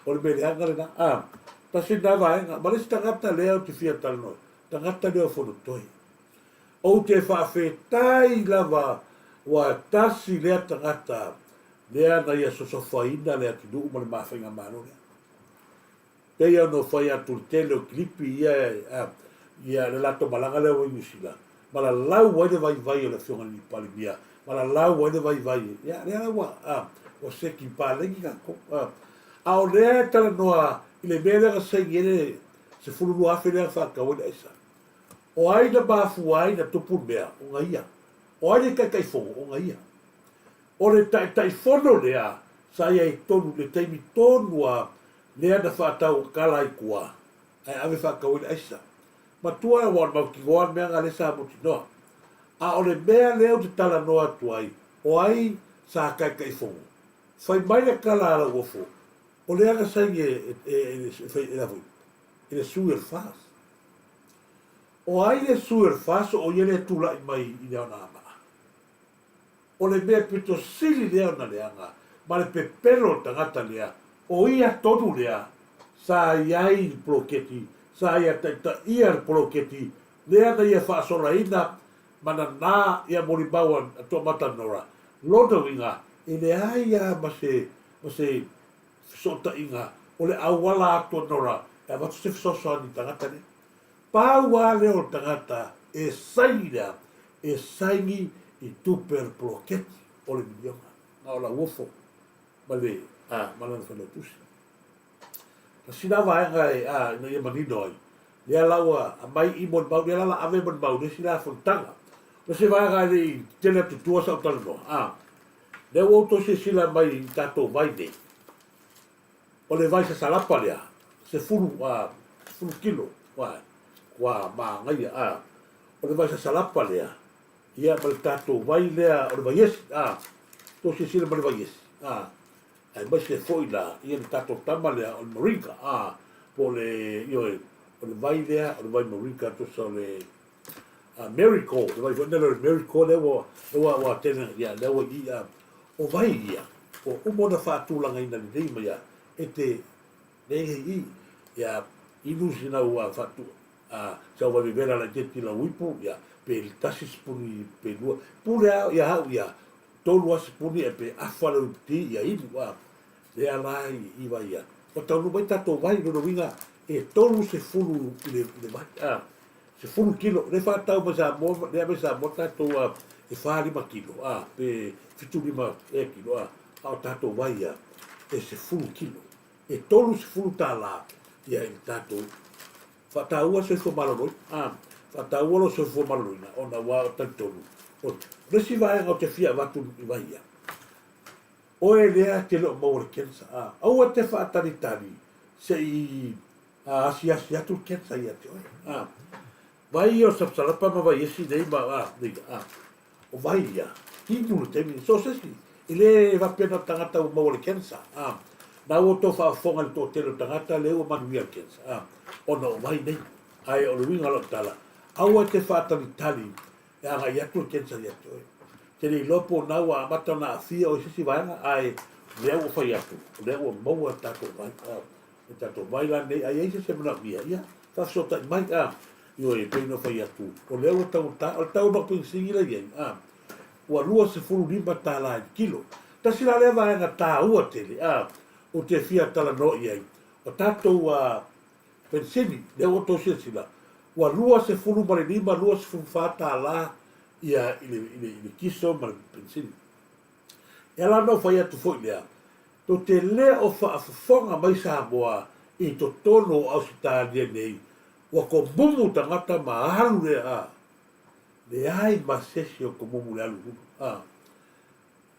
o le mea leaga lena. A, tasi lena vaega. Ma le isi tagata lea ou te fia talanoa, tagata lea o Fonotoe. Ou te faafetai lava ua tasi lea tagata lea na ia sosofaina le atunuu ma le mafaigamalo lea. Pei ona ou fai atu i le tele o kilipi ia, ia le latou malaga lea ua i Niu Sila, ma lalau ai le vaivai o le Afioga i le Palemia, ma lalau ai le vaivai, ia lea la ua, a, ua seki paleni tatou. A, a o lea e talanoa i le mea lea na saini ai le 12,000 lea na faatau ai le aisa. O ai na mafua ai na tupu le mea? O na ia. O ai le Taitaifono? O na ia. O le Taitaifono lea sa i ai tonu i le taimi tonu a lea na faatau kala ai tua ae ave faatau ai le aisa. Matua aua o le mautinoa le mea na lea sa mautinoa. A o le mea lea ou te talanoa atu ai, o ai sa Taitaifono? Fai mai le tala a Lauofo, o lea na saini e, e, e, e, e le sui o le FAS. O ai le sui o le FAS o ia lea e tulai mai i le Anoamaa? O le mea pito sili lea ona leaga ma le pepelo o le tagata lea, o ia tonu lea sa i ai i le poloketi, sa ia taitaia le poloketi lea na ia faasolaina ma nanā ia molimau a Toamata Nora. Lona uiga, e leai lava ma se, ma se fesootaiga o le auala atu a Nora e avatu se fesoasoani i le tagata lea. Pau lava lea o le tagata e saini lea, e saini i tupe o le poloketi o le miliona. Na o Lauofo ma le, a, ma lana failautusi. Tasi la vaega e, a, ina ia manino ai, lea la ua aumai i molimau, lea la la ave molimau i le isi la fonotaga. O se vaega e le i tele atu tua sau talanoa, a, lea ua outou silasila mai i tatou vai nei, O le vai sasalapa lea, 10, 10 kilo, ua, ua manaia, a. O le vai sasalapa lea, ia ma le tatou vai lea o le vaiesi, a. Tou silasila ma le vaiesi, a. Aemaise foi la, ia le tatou tama lea o le moringa, a. Po o le, ioe, o le vai lea, o le vai moringa, tusa o le, a, marigold, le vai foi lea o le marigold lea ua, ua, ua tele, ia, lea ua i i, a. O vai ia, ua uma ona faatulagaina lelei mai a e te leai i ia inu sina ua faatu a sau vai vevela laitiiti lau ipu ia pe tasi sipuni pe lua pule a ia hau ia tolu a sipuni e pe afa lau ipu ti ia inu a lea la i vai ia ua taunuu mai tatou vai lona uiga e 30 i le vai a 10 kilo, lea faatau mai Samoa, lea mai Samoa tatou a e 4 5 kilo a pe 7 5 ea kilo a, a o tatou vai a e 10 kilo. E 30 tālā ia i le tatou faataua soifua maloloina a faataua lo soifua maloloina ona ua o talitonu o le isi vaega o te fia avatu i vai ia oe lea te le o maua le cancer a aua te faatalitali se i A asiasi atu le cancer ia te oe. A, vai ia o Sapsalapa ma Vaiesi nei ma, a, nei, a, o vai ia, inu le taimi, so o se isi, e le faapea na o tagata ua maua le cancer, a, na ua outou faafofoga i le toatele o tagata lea ua manuia le cancer, a, ona o vai nei. Ae o le uiga o lau tala, aua e te faatalitali e agai atu le cancer ia te oe. Te le iloa po o na ua amata ona aafia oe i se isi vaega, ae o lea ua fai atu, o lea ua maua le tatou vai, a. E tatou vai la nei, a i ai se isi e manaomia, ia, faafesootai mai, a. Ioe, e pei ona fai atu, o lea ua taugata, o le tau o maupenisini la i ai, a, ua $25 i le kilo. Tasi la lea vaega taua tele, a, ou te fia talanoa i ai. O tatou penisini, lea ua outou silasila, ua 25, $24 ia i le, i le, i le kiso ma le penisini. E ala ona ou fai atu foi lea, tou te le o faafofoga mai Samoa i totonu o Ausetalia nei, ua komumu tagata ma alu lea, a, leai ma se isi o komumu i le alu i luga, a.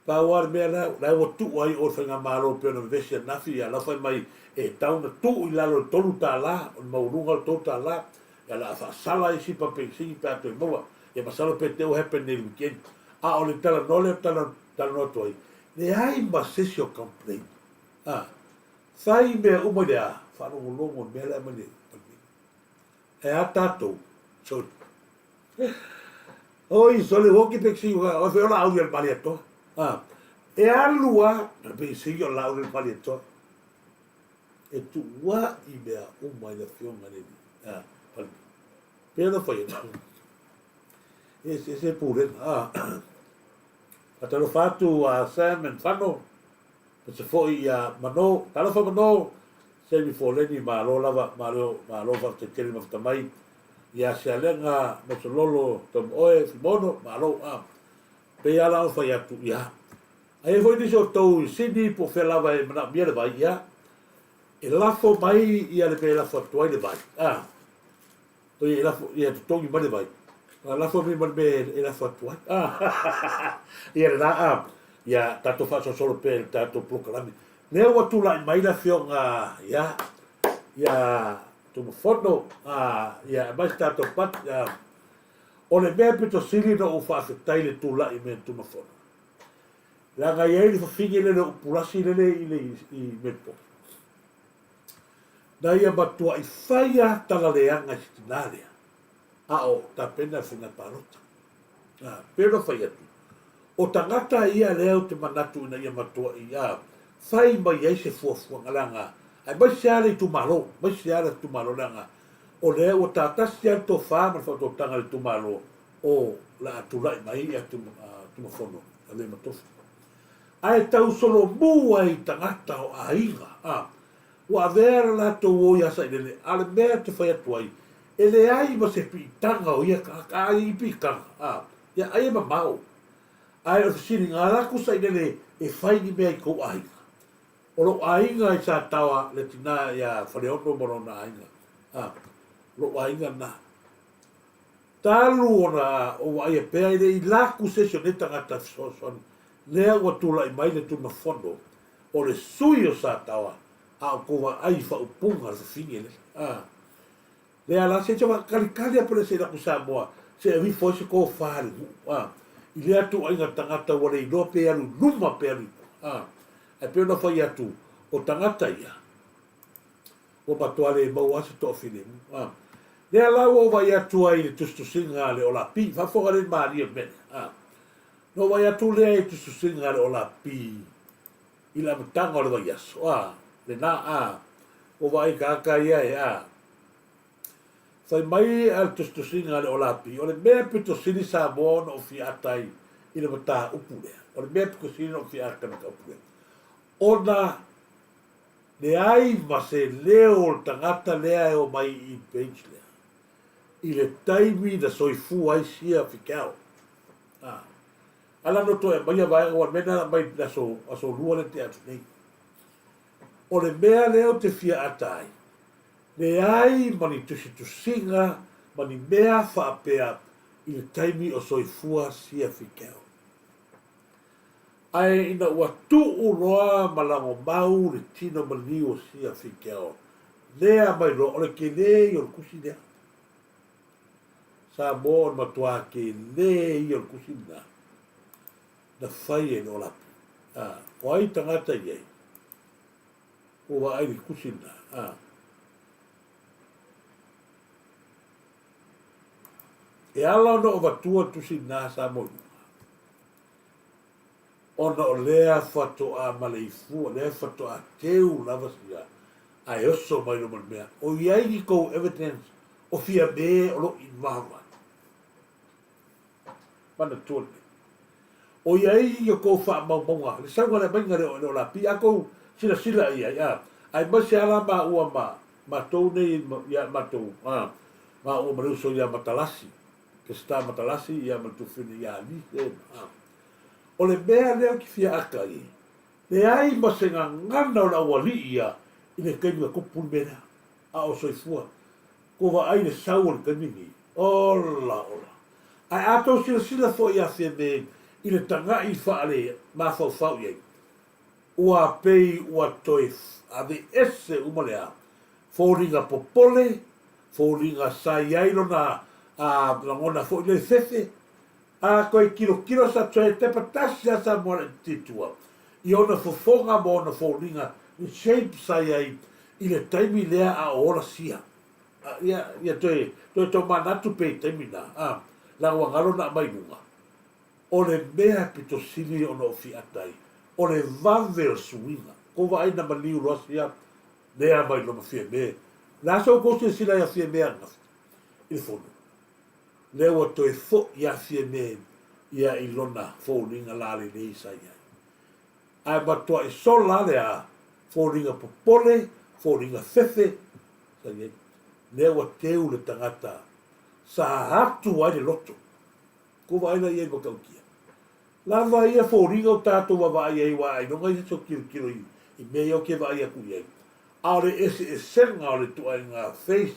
Pau lava le mea la, la ua tuu ai o le faigamalo pei ona vevesi ananafi, ia la fai mai e tatau ona tuu i lalo i le $3, o le maualuga o le $3, ia la a faasala isi pa penisini pe a toe maua. Ia masalo pe te i ua happen nei i le weekend. A o le talanoa lea ou te talanoa atu ai, leai ma se isi o complain. A, fai mea uma i le a, faalogologo i le mea la e aumai nei. Ae a tatou? Sorry. Oi, sole ua oki peksigi ua oi foi o laau ia le Malietoa. A, e alu a, le peksigi o laau le Malietoa. E tuua'i mea uma i le Afioga i le Alii. A, pale. Pei ona fai atu. E eseese pulega. A, faatalofa atu a Sam and Fano, aemaise foi ia Mano. Talofa Mano, Sammy Foleni, malo lava, malo, malo faafetai tele mafuta mai. Ia Sialega, Mosololo, Tomoe, Fuimono, malo. A, pei lava la ona fai atu, ia, a i ai foi nisi o outou i Sydney po o fea lava e manaomia le vai, ia, e lafo mai ia le mea e lafo atu ai le vai, a, oi, e lafo, ia totogi mai le vai, a lafo mai ma le mea e lafo atu ai, a, ia lena, a, ia tatou faasolosolo pea i le tatou polokalame. Lea ua tulai mai le afioga ia, ia Tumafono, a, ia aumai se tatou pati, a, o le mea pito sili ona ou faafetai i le tulai mai o Tumafono, Leaga e i ai le fafine lele o Upulasi lele i le i Melbourne. Na ia matuai fai lava tala leaga i se tina lea, a o tapena le faiga palota. A, pei ona fai atu, o tagata ia lea ou te manatu ina ia matuai a, fai mai ai se fuafuaga leaga aemaise lava le itumalo, aemaise lava le itumalo leaga o lea ua ta tasi lava le tofa ma le faautautaga i le itumalo o le a tulai mai ia Tumafono e avea ma tofi. Ae tau solomu ai i tagata o aiga, a, ua avea le latou o ia Sailele, a o le mea ou te fai atu ai, e leai ma se piitaga o ia tagata, a i ai piitaga, a, ia ai e mamao. Ae o le fesiliga, a latou Sailele e fai ni mea i tou aiga? O lou aiga i Sataoa, le tina ia Faleono ma lona aiga, a, o lou aiga lena. Talu ona ou vaaia pea e le i laku se isi o nei tagata fesoasoani lea ua tulai mai le Tulafono o le sui o Sataoa a o kou vaai i faaupuga le fafine lea. A lea la se i faatalitali a pele se i laku Samoa se i avifo ai se tofa i le nuu a i lea tuuaiga tagata ua le iloa pe alu i luma pe alu i tua a ae pei ona fai atu o tagata ia Ua matua le maua lava se toafilemu. A. Lea la ua ou vaai atu ai i le tusitusiga a le Olapi. Faafofoga lelei malie o le mea lea. A. Na ou vaai atu lea i le tusitusiga a le Olapi i le amataga o le vaiaso. A. Lena. A. Ua vaai i tagata ia e a. Fai mai a le tusitusiga a le Olapi, o le mea pito sili Samoa ona ou fia ata ai i le mataupu lea. O le mea pito sili ona ou fia ata i le mataupu lea. Ona Leai ma se leo o le tagata lea e omai i page lea i le taimi na soifua ai sia Fidel. A. Ala no toe aumaia vaega aua o le mea lena na aumai i le aso, aso lua lea na tea atu nei. O le mea lea ou te fia ata ai, leai ma ni tusitusiga ma ni mea faapea i le taimi o soifua sia Fidel. Ae ina ua tuu loa ma lagomau le tino maliu o sia Figel, lea mai loa, o le tele ia o le tusi lea. Samoa o le matuā tele ia o le tusi lena na fai e le Olapi. A, o ai tagata i ai? Ua vaai i le tusi lena. A. E ala ona ou avatua le tusi lena Samoa i luga. Ona o lea faatoa maleifua, lea faatoa teu lava sia, ae oso mai luma le mea, o i ai ni kou evidence o Fiame o lo o involve ai? Manatua lenei. O i ai ni kou faamaumauga, le sauga le aumaiga lea o le Olapi, a kou silasila i ai, a, Aemaise lava la maua ma matou nei ia matou, a, maua ma le uso ia Matalasi, Peseta Matalasi ia ma le Tufine ia Alice, a. O le mea lea ou te fia ata i ai, leai ma se gagana o le aualii ia i le taimi na tupu le mea lea, a o soifua. Ua vaai le sau o le taimi lenei. Ola, ola. Ae a tou silasila foi ia Fiame i le tagai faale mafaufau i ai, ua pei ua toe aveese uma le a, foliga popole, foliga sa i ai lona a lagona foi lea fefe, a toe tilotilo sa toe tepa tasi lava Samoa laitiiti i tua i ona fofoga ma ona foliga, le shape sa i ai i le taimi lea a o ola sia. Ia, ia toe, toe tomanatu pea i taimi na, a, leaga ua galo na aumai i luga. O le mea pito sili ona ou fiata ai, o le vave o le suiga. Kou vaai na maliu loa sia lea mai loma Fiame. O le a sa outou silasila ia Fiame ananafi i le fono? Lea ua toe foi ia Fiame ia i lona foliga lalelei sa i ai. Ae matuai sola le a, foliga popole, foliga fefe sa i ai. Lea ua teu le tagata sa atu ai le loto. Kou vaai la i ai matautia. Lava ia foliga o tatou vaavaai ai aua ailoga ia se tilotilo i mea ia ou te vaai atu i ai. A o le eseesega o le ituaiga face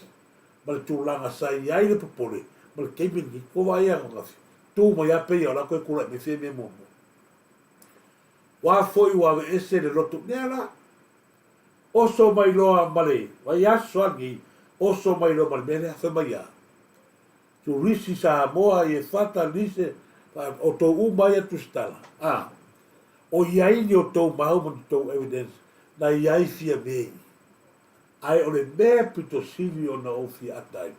ma le tulaga sa i ai le popole ma le taimi lenei. Kou vaai ia ananafi, tu mai lava pei o la toe tulai mai Fiamē muamua. Ua foi ua aveese le loto lea la. Oso mai loa ma le vaiaso lava lenei, oso mai loa ma le mea lea, fai mai a. Turisi Samoa i Efata Lise o tou uma ia tusitala a o iai ni o tou mau ma ni tou evidence na iai Fiame i ae o le mea pito sili ona ou fia ata ai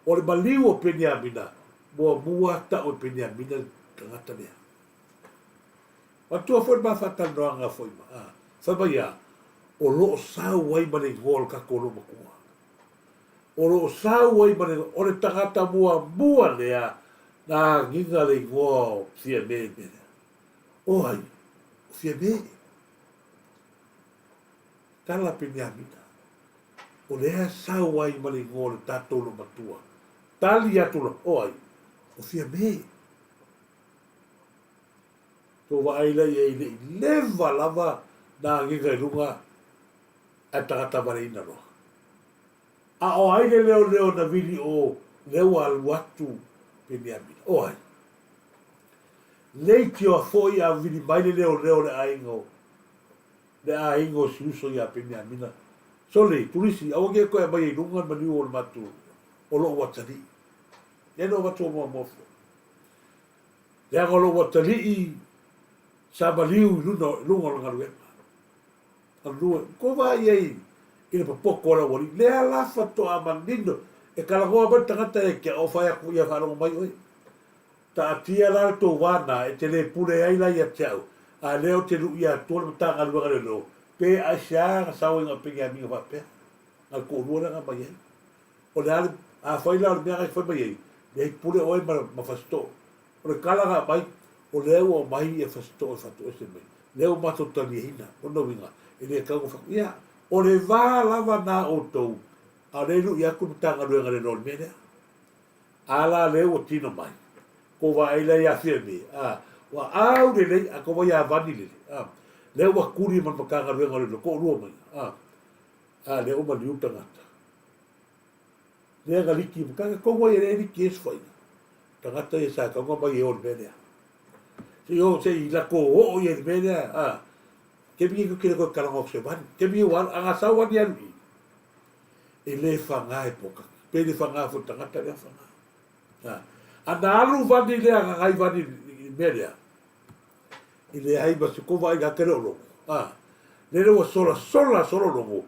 o le maliu o Peniamina muamua tau e Peniamina le tagata lea matua foi le ma faatalanoaga foi ma a fai mai a o loo sau ai ma le igoa o le tatou loomatua. O lo o sau ai ma le, o le tagata muamua lea na agiga le igoa o Fiame i le mea lea. O ai? O Fiame. Tala Peniamina. O lea sau ai ma le igoa o le tatou loomatua. Tali atu la, o ai? O Fiame. Tou vaai la i ai le i leva lava na agiga i luga ae tagata valeina loa. A o ai le leoleo na vili o lea ua alu atu Peniamina? O ai? Leitioa foi a vili mai le leoleo o le aiga o le aiga o si uso iā Peniamina. Sole, turisi, aua ne i toe aumaia i luga le maliu o le matou, o lou atalii. Lea na ou avatu muamua foi. Leaga o lou atalii sa maliu i luna, i luga o le galuega. Galue, kou vaai i ai i le popoto a le aualii, lea la faatoa manino, e talanoa mai le tagata ia te au, fai atu, ia faalogo mai oe. Taatia la le tou va na, e te le pule ai la ia te au, a lea ou te luʻia atua le Matagaluega Leoleo, pe aisea na sau ai na o Peniamina faapea, na le toalua lea na aumai ai. O le a le, afai la o le mea na e fai mai ai, leai pule oe ma, ma Fasitoo. O le tala na aumai, o lea ua aumai ia Fasitoo e faatoese mai, lea ua matou taliaina, lona uiga, e le tatau ona fai, ia, o le va lava na outou, a o lea e lui atu le Matagaluega le iloa o le mea lea. A la lea ua tino mai, kou vaai la ia Fiame, a, ua au lelei, a kou vaai ia Vani lelei, a, lea ua tuli ma le Matagaluega o Leoleo, toalua mai, a, a lea ua maliu le tagata. Lea na liki ma tanga tou ai e le liki ai se faiga. Tagata ia sa tau na mai e o le mea lea. Se i o se i lako oo ia i le mea lea a. Ke mi ke kile koe kalanga o se wani. Ke mi wa anga sa wani alu i. E le whanga e poka. Pe le whanga fo tagata lea whanga. A. Ana alu wani lea nga ngai wani i mea lea. I le ai ma se kova ai nga kere o longo. A. Lele ua sola sola solo longo.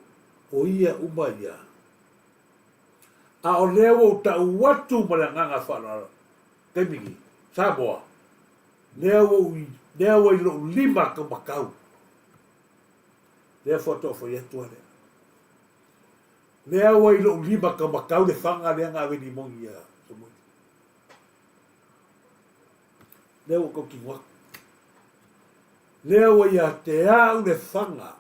O ia uma ia. A o lea ua ou tau atu ma le agaga faaaloalo, taimi nei, Samoa, lea ua ou, lea ua i lou lima ka makau. Lea faatoa fai atu a lea. Lea ua i lou lima ka makau le faga lea na ave limoni ia Samueli. Lea ua tautino atu. Lea ua ia te au le faga.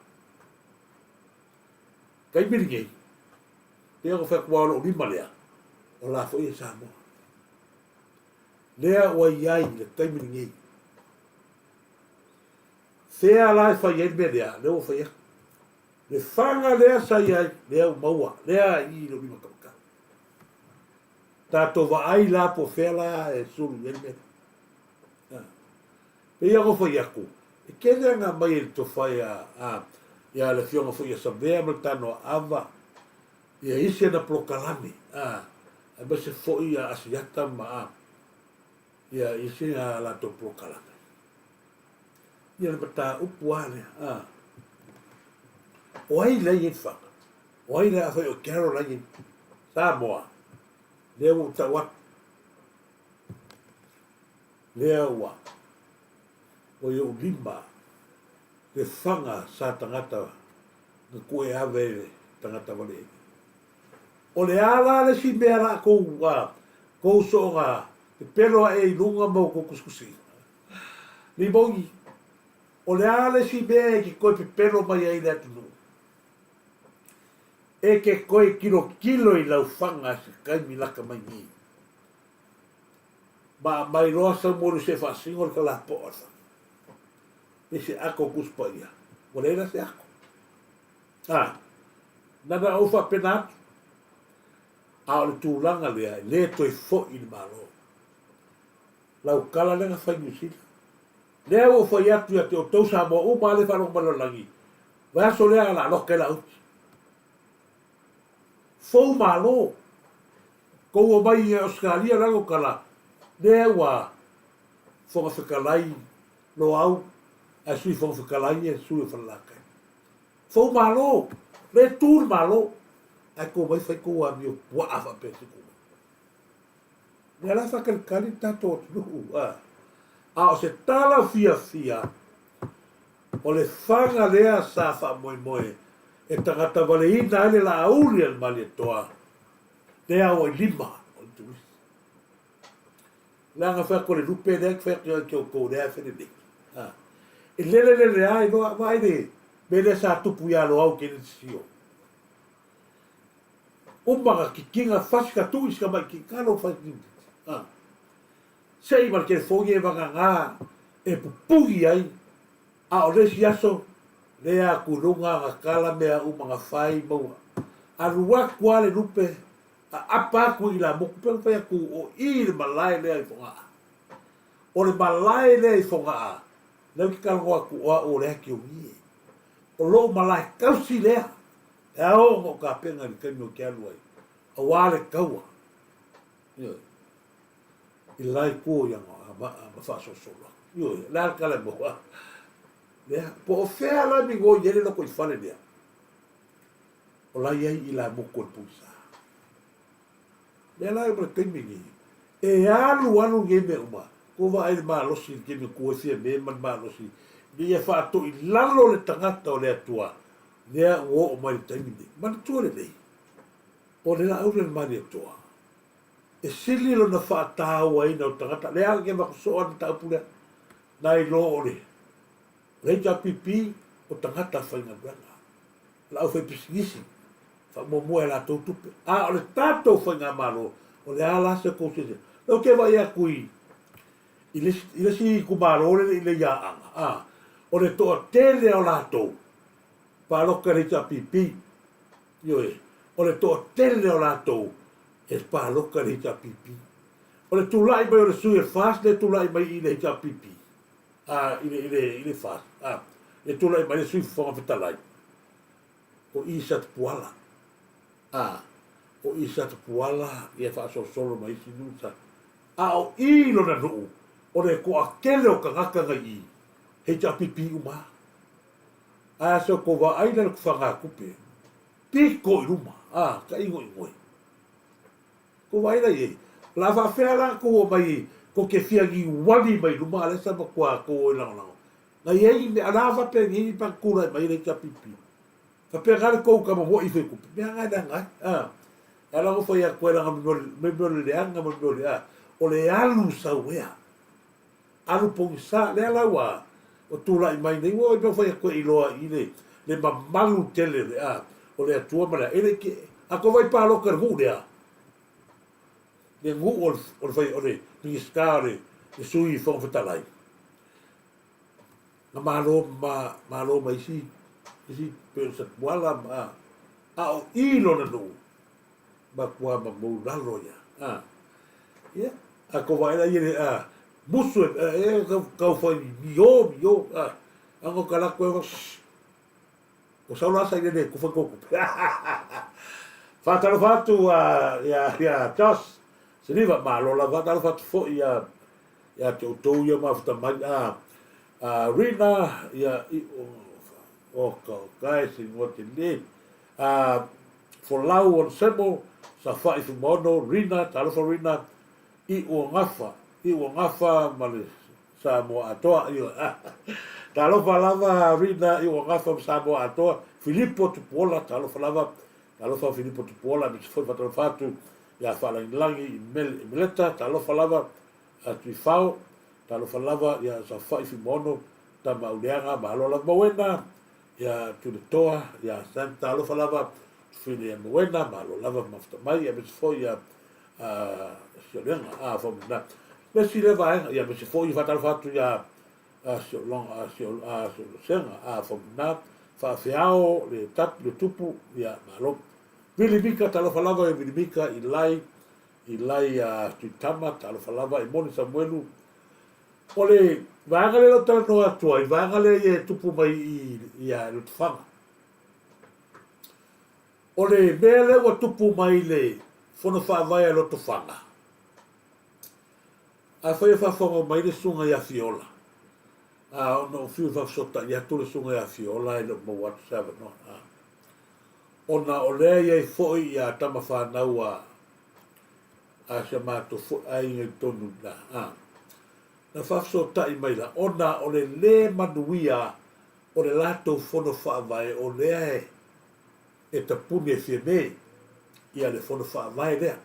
Taimi lenei, pei ona fai atu aua o lou lima lea, o la foi e Samoa. Lea ua i ai i le taimi lenei. Fea la e fai ai le mea lea? Lea ua fai atu. Le faga lea sa i ai, lea ua maua, lea i i lou lima taumatau. Tatou vaai la po o fea la e sulu i ai le mea lea. Pei ona fai atu, e tele aga aumai e le tofa ia ia le afioga foi ia Savea ma le Tanoaava, ia isi ana polokalame, a, aemaise foi ia Asiata ma a, ia isi a latou polokalame. Ia le mataupu lava lea, a. O ai la e i ai le faga? O ai la, afai o Carol la e i ai Samoa, lea ua ou tau atu, lea ua ua i ou lima le faga sa tagata na kue ave e le tagata wale ai. O le a la le isi mea la kou a kou soonga pepelo ae i luga ma kou kusikusi. Limoni, o le a le isi mea e ke koe pepelo mai ai le atunuu? E ke koe kilokilo i lau faga se taimi laka mai nei. Ma aumai loa sau moli se faasino le kalapoa o le faga. Pei se ako o Tusi Paia. Ua leai la se ako. A, na na ou faapena atu. A o le tulaga lea, e le toe foi i le Malo. Lau tala lea na fai Niu Sila. Lea ua ou fai atu ia te outou Samoa uma lea e faalogo mai lalolagi, vaiaso lea o le a loka ai Lauti. Fou Malo. Kou omai i Ausetalia o le a lau tala, lea ua Fofoga Fetalai Loau ae Sui Fofoga Fetalai e Sui o Falelatai. Fou Malo, lea e tu le Malo, ae tou omai fai tou amio puaa faapea se tou. Lea la faatalitali le tatou atunuu, a. A o se tala fiafia, o le faga lea sa faamoemoe e tagata valeina ai le laauli a le Malietoa, lea ua i lima o le turisi. Leaga fai atu o le lupe lea fai atu ia te outou lea e felelei. A. E lele lele lava iloa, vaai le mea lea sa tupu ia Loau Keneti Sio. Uma na kikina fasi ka tui si tamaiti kalo fai a. Sei ma le telefoni e vagana e pupuni ai a o le isi aso lea atu i luga na tala mea uma na fai maua. Alu atu a le lupe aapa atu i Ilamutu pe na fai atu o i le malae lea i Fogaa. O le malae lea i Fogaa lea ou te talanoa atu o au o le Atiogie. O lou malae tausi lea. E ao ona ou tapena i le taimi ou te alu ai, aua le taua, ioe, i le la itu o ia ma faasolosolo atu. Ioe, o le a le tala e maua? Lea, po o fea la e migoi ai le lotoifale lea, o la e i ai ilamutu o le pulisa. Lea la e ma le taimi lenei, e alu alu nei mea uma, tou vaai i le malosi i le taimi e tu ai Fiame ma le malosi, ina ia faatoilalo le tagata o le Atua, lea ua oo mai i le taimi lenei. Manatua lelei, o le laau lea o le Malietoa, e sili lona faatauaina o tagata, lea lava ke avatu soo lava le mataupu lea, nai lo o le HRPP o tagata faigaluega, o le aufaipisinisi, faamuamua e latou tupe. A o le tatou faigamalo, o le a la se tou silasila? Lea ou te vaai atu i i le i le isi itumalo lea i Leiaaga, a, o le toatele o latou palota i le HRPP, ioe, o le toatele o latou e palota i le HRPP. O le tulai mai o le sui o le FAST lea e tulai mai i le HRPP, a, i le, i le, i le FAST, a, le tulai mai le sui Fofoga Fetalai, o i Satapuala. A, o i Satapuala ia faasolosolo ma isi nuu sa. A o i lona nuu, o le toatele o tagata na i i, HRPP uma a. Ae a se o tou vaai la le tufagatupe, pito i luma, a, ka igoigoe. Tou vaai la i ai, o le a faafefea la tou omai tou te fia niuali mai luma a lea sa matua tou o e lagolago. Na i ai ni mea, o le a faapea nei pe a tulai mai le HRPP? Faapea na le tou tama moi i fuaitupe, mea na e leaga ai, a. E ala ona fai atu ai leaga o le mea o le leaga ma le mea o le a, o le alu sau ea. Alu pogisa, lea la ua tulai mai nei, ua oi mea fai atu e iloa i le mamalu tele o le a, o le Atua ma le, e le ke, a ko vai pāloka le nuu lea, le nuu o le, o le, fai, o le Minisita o le, le Sui Fofoga Fetalai, na malo ma, malo ma isi, isi pei o Satuala ma, a o i lona nuu, matua ma moulalo ia. A, ia, a ko vaai la ia le, a, musu e, e, kau, kau fai mio, mio, a, ango ka lako e, o sau la sa ile le kufa koko. Whātalofa atu ia, ia Josh, Siliva, malo lava, whātalofa atu foi ia, ia te outou ia mafuta mai, a, a Rina, ia, i, o, o, ka, o kai, se ingoa te le, a, Folau Onesemo, Safa'i Fuimaono, Rina, talofa Rina, i ua gafa, i ua gafa ma le Samoa atoa, ioe. Talofa lava Rina i ua gafa ma Samoa atoa, Filipo Tupuola, talofa lava, talofa Filipo Tupuola, aemaise foi faatalofa atu ia Faalagilagi i Meleta, talofa lava Tuifao, talofa lava ia Safa'i Fuimaono, Tama Auleaga, malo lava Mauena, ia Tuletoa, ia Sam, talofa lava Tufine ia Mauena, malo lava mafuta mai, aemaise foi ia Siolega, a faapena. Le isi lea vaega, ia aemaise foi faatalofa atu ia Siolonga, Siolosega, a faapena, faafeao le tap, le tupu, ia malo. Vili Mika, talofa lava ia Vili Mika, Ilai, Ilai a Tuitama, talofa lava, e moni Samuelu. O le vaega lea o talanoa atu ai, vaega lea ia e tupu mai i, ia Lotofaga. O le mea lea ua tupu mai i le Fono Faavae a Lotofaga, afai e faafofoga mai le Susuga ia Fiola, a ona ou fiu e faafesootai atu le Susuga ia Fiola e le o maua atu se avanoa, a, ona o lea e i ai foi ia tama fanau a, a si a matou foi aiga i totonu i ina, a, na faafesootai maila, ona o le lē manuia o le latou Fono Faavae o lea e e tapuni e Fiame ia le fono faavae lea.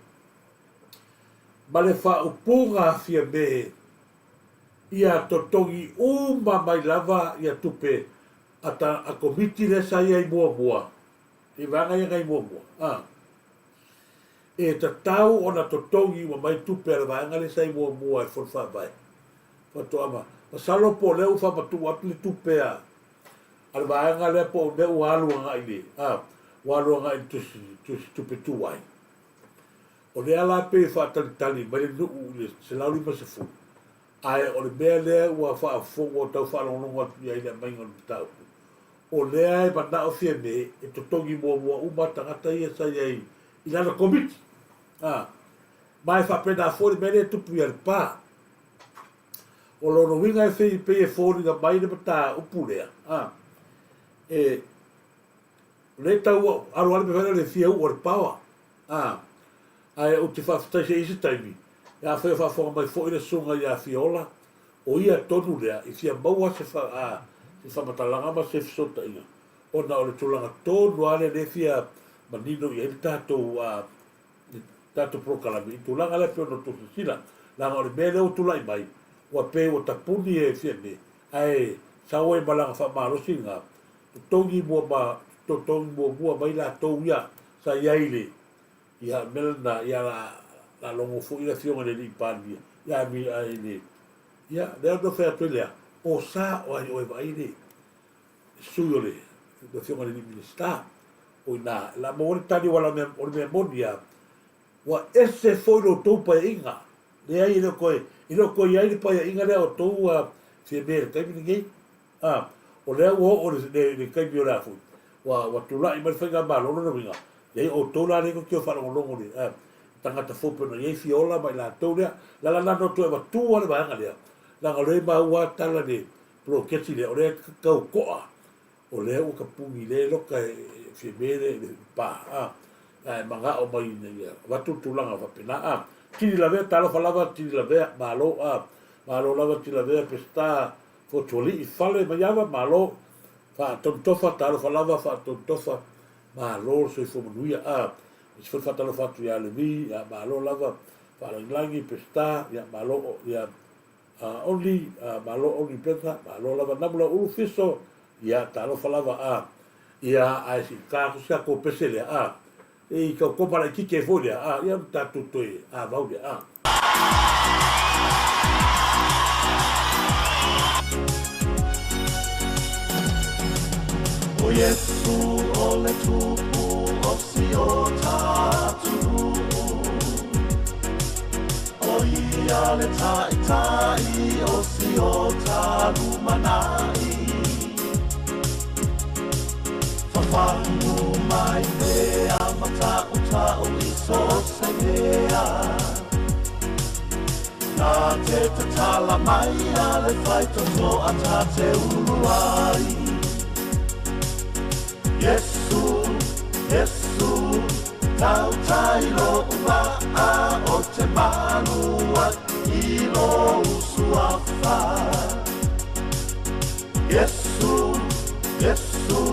Ma le faaupuga a Fiame ia totogi uma mai lava ia tupe a ta a komiti lea sa i ai muamua, i vaega ia na i muamua, a. E tatau ona totogi uma mai tupe a le vaega lea sa i muamua e fono faavae. Faatoa ma, masalo po o lea ua faamatuu atu le tupe a a le vaega lea po o mea ua alu agai i le, a, ua alu agai i le tusi, tusi tupe tuai. O lea la pei e faatalitali mai le nuu i le 150, ae o le mea lea ua faafofoga, ua tau faalogologo atu i ai i le aumaiga o le mataupu, o lea e manao Fiame e totogi muamua uma tagata ia sa i ai i lana komiti. A, ma e faapena foi le mea lea e tupu i Alepa. O lona uiga e fei pei e foliga mai le mataupu lea, a, e, o lea e tau alo atu mea le fia uu o le paoa, a, ae ou te faafetai se i se taimi, e afai o faafofoga mai foi le susuga ia Fiola, o ia tonu lea i fia maua se, fa, a, se faamatalaga ma se fesootaiga, ona o le tulaga tonu lava lea lea e fia manino i ai le tatou, a, le tatou polokalame i tulaga lea pei ona outou silasila, leaga o le mea lea ua tulai mai, ua pei ua tapuni e Fiame, ae sau ai ma lana faamalosi lena, totogi mua ma, totogi muamua mai latou ia sa i ai i le, ia, o le mea lena, ia la, la logo foi le afioga i le alii Palemia, ia, ai le, ia, lea na fai atu ai lea, o sa o ai oe vaai le, sui o le afioga i le alii Minisita, o i ina, o le a maua le tali aua o le mea moni lava, ua ese foi lo outou paeaiga. Leai, e le o toe, e le o toe i ai le paeaiga lea a outou Fiame i le taimi lenei. A, o lea ua oo le, le, le taimi o le a foi, ua, ua tulai mai le faigamalo, o lona uiga, leai, o outou la lea tou te o faalogologo i le, a, tagata fou pei ona i ai Fiola ma i latou lea. O le ala lena na toe avatua le vaega lea, leaga o lea e maua lava tala i le poloketi lea, o lea e tau to'a, o lea ua tapuni le loka e Fiame le pa, a, ae mana'o mai ina ia avatu le tulaga faapena, a. Tili lavea, talofa lava tili lavea, malo, a, malo lava tili lavea, Peseta Fotualii, fale Maiava, malo, faatonutofa, talofa lava faatonutofa, malo le soifua manuia, a. Aemaise foi le faatalofa atu ia Levi, ia malo lava, faalagilagi, Peseta, ia malo, ia A Oli, a malo Oli Brenda, malo lava Namula Ulu Fiso, ia talofa lava a. Ia, ae se i ta atu si tatou pese lea, a, e i tau topa laitiiti ai foi lea, a, ia ona tatou toe avau lea, a. O Iesu o le Tupu o si o tatou O ia le Taitai o si o ta lumanai Fafagu mai pea ma taʻutaʻu i so o se mea Na te tatala mai a le faitotoa ta te ulu ai Iesu, Iesu, tautai lo'u vaa o te malu ai i lou Suafa. Iesu, Iesu,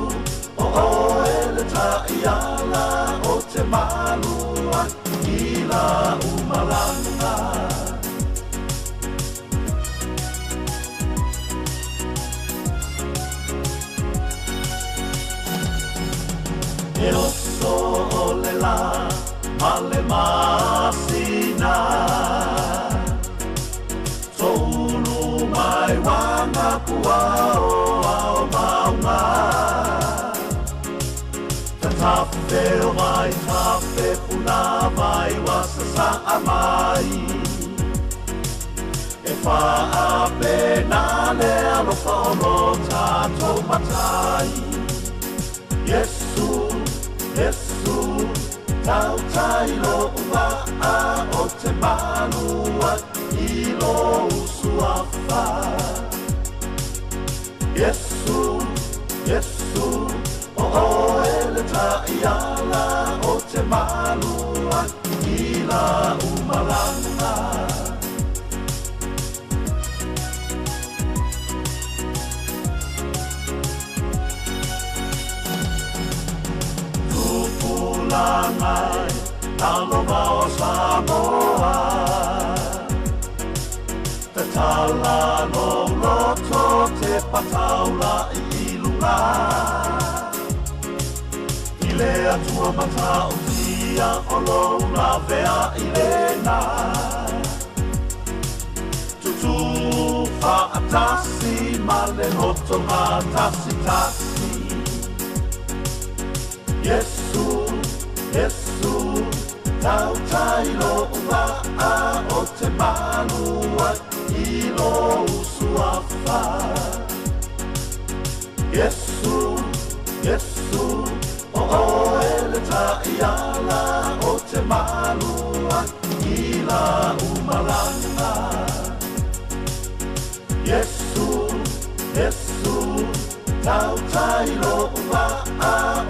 o oe le taiala o te malu ai i la'u malaga. E oso o le lā ma le masina Toulu mai uaga pua o ao mauga Tatafe o vaitafe puna vai ua sasaa mai E faapena le alofa o lo tatou Matai Iesu, Iesu, tautai lo'u vaa o te malu ai i lou Suafa. Iesu, Iesu, o oe le taiala o te malu ai i la'u malaga. Tupulaga e, talofa o Samoa Tatala lou loto te pataula'i i luga I le Atua matautia o lou laveai lena Tutū faatasi ma le loto matasitasi Iesu, Iesu, tautai lo'u vaa o te malu ai i lou Suafa. Iesu, Iesu, o oe le taiala o te malu ai i la'u malaga. Iesu, Iesu, tautai lo'u vaa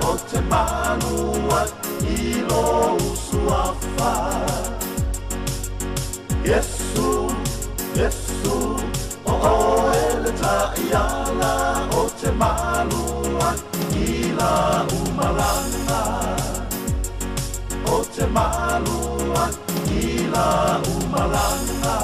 o te malu ai i lou Suafa. Iesu, Iesu, o oe le taiala o te malu ai i la'u malaga. O te malu ai i la'u malaga.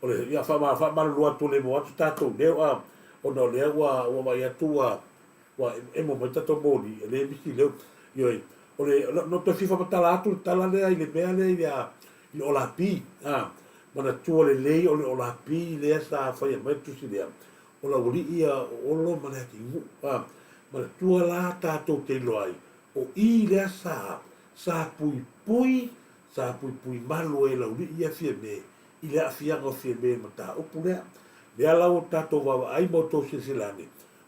O le, ia, faamalulu atu le mo atu tatou leo, a, ona o lea ua, ua vaai atu ua, ua emo mai tatou moli, e le misi leo. Ioe, o le, na ou toe fia faamatala atu le tala lea i le mea lea i le, i le Olapi, a, manatua lelei o le Olapi lea sa faia mai le tusi lea, o le aualii ia o Olo ma Leatinuu, a, manatua la tatou te iloa ai, o i lea sa, sa puipui, sa puipui malu ai e le aualii ia Fiame i le aafiaga o Fiame i le mataupu lea. Lea la ua tatou vaavaai ma outou silasila ane,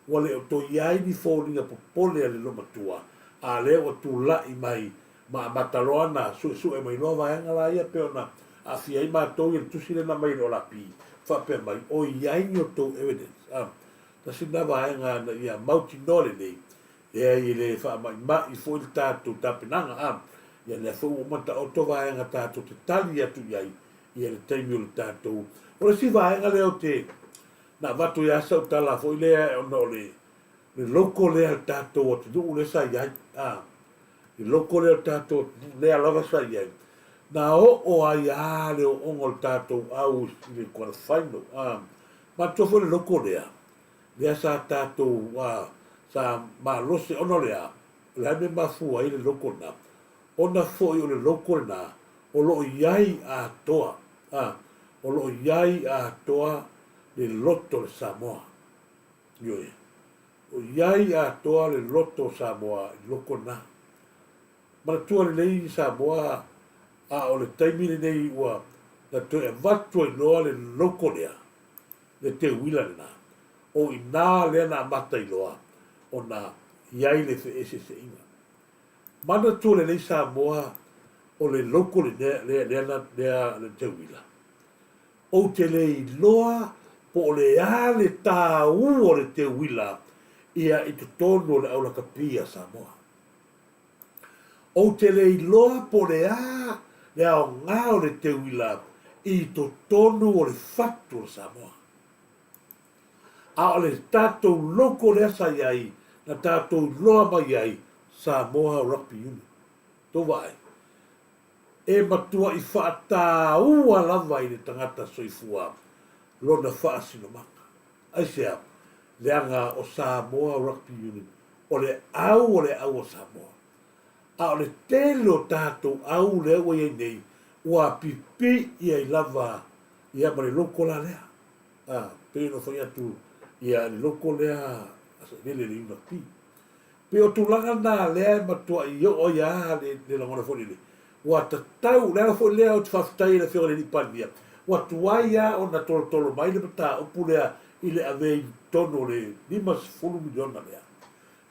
ua le o toe i ai ni foliga popole a le loomatua, a lea ua tulai mai ma amata loa ona suesue mai loa vaega la ia pei ona aafia ai matou ia le tusi lea na aumai e le Olapi, faapea mai, o i ai ni outou evidence, a, tasi lena vaega ina ia mautinoa lelei, leai e le faamaimai foi le tatou tapenaga, a, ia lea foi ua uma ona taoto vaega tatou te tali atu i ai ia le taimi o le tatou. O le isi vaega lea ou te, na avatu ai lava sau tala foi lea ona o le le logo lea a le tatou atunuu lea sa i ai, a, le logo lea o le tatou atunuu lea lava sa i ai, na oo ai lava le ooooga o le tatou au i le quarter final, a. Manatua foi le logo lea, lea sa tatou, a, sa malosi, ona o le a? O le a le mea e mafua ai le logo lena? Ona foi o le logo lena o lo o i ai atoa, a, o lo o i ai atoa le loto o le Samoa. Ioe. O i ai atoa le loto o Samoa i loko lena. Manatua lelei Samoa a o le taimi lenei ua na toe avatu ai loa le loko lea, le teuila lena, o i ina lea na amata ai loa ona i ai le feeseeseaiga. Manatua lelei Samoa o le loko lea, lea, lea, lea le teuila. Ou te le iloa po o le a le tāua o le teuila ia i totonu o le aulakapi a Samoa. Ou te le iloa po o le a le aoga o le teuila i totonu o le fatu o Samoa. A o le tatou logo lea sa i ai, na tatou iloa mai ai, Samoa Rugby Union. Tou vaai. E matuai faataua lava i le tagata soifua lona faasinomaga. Aisea? Leaga o Samoa Rugby Union o le au o le au a Samoa. A o le tele o tatou au lea ua i ai nei, ua pipii ai lava ia ma le logo la lea. A, pei ona fai atu ia le logo lea a Sailele le Rugby. Pei o tulaga na lea e matuai oo ai lava le lagona foi lele, ua tatau, o le ala foi lea ou te faafetai ai i le Afioga i le Alii Palemia, ua tuai lava ona tolotolo mai le mataupu lea i le ave i totonu o le $50 miliona lea.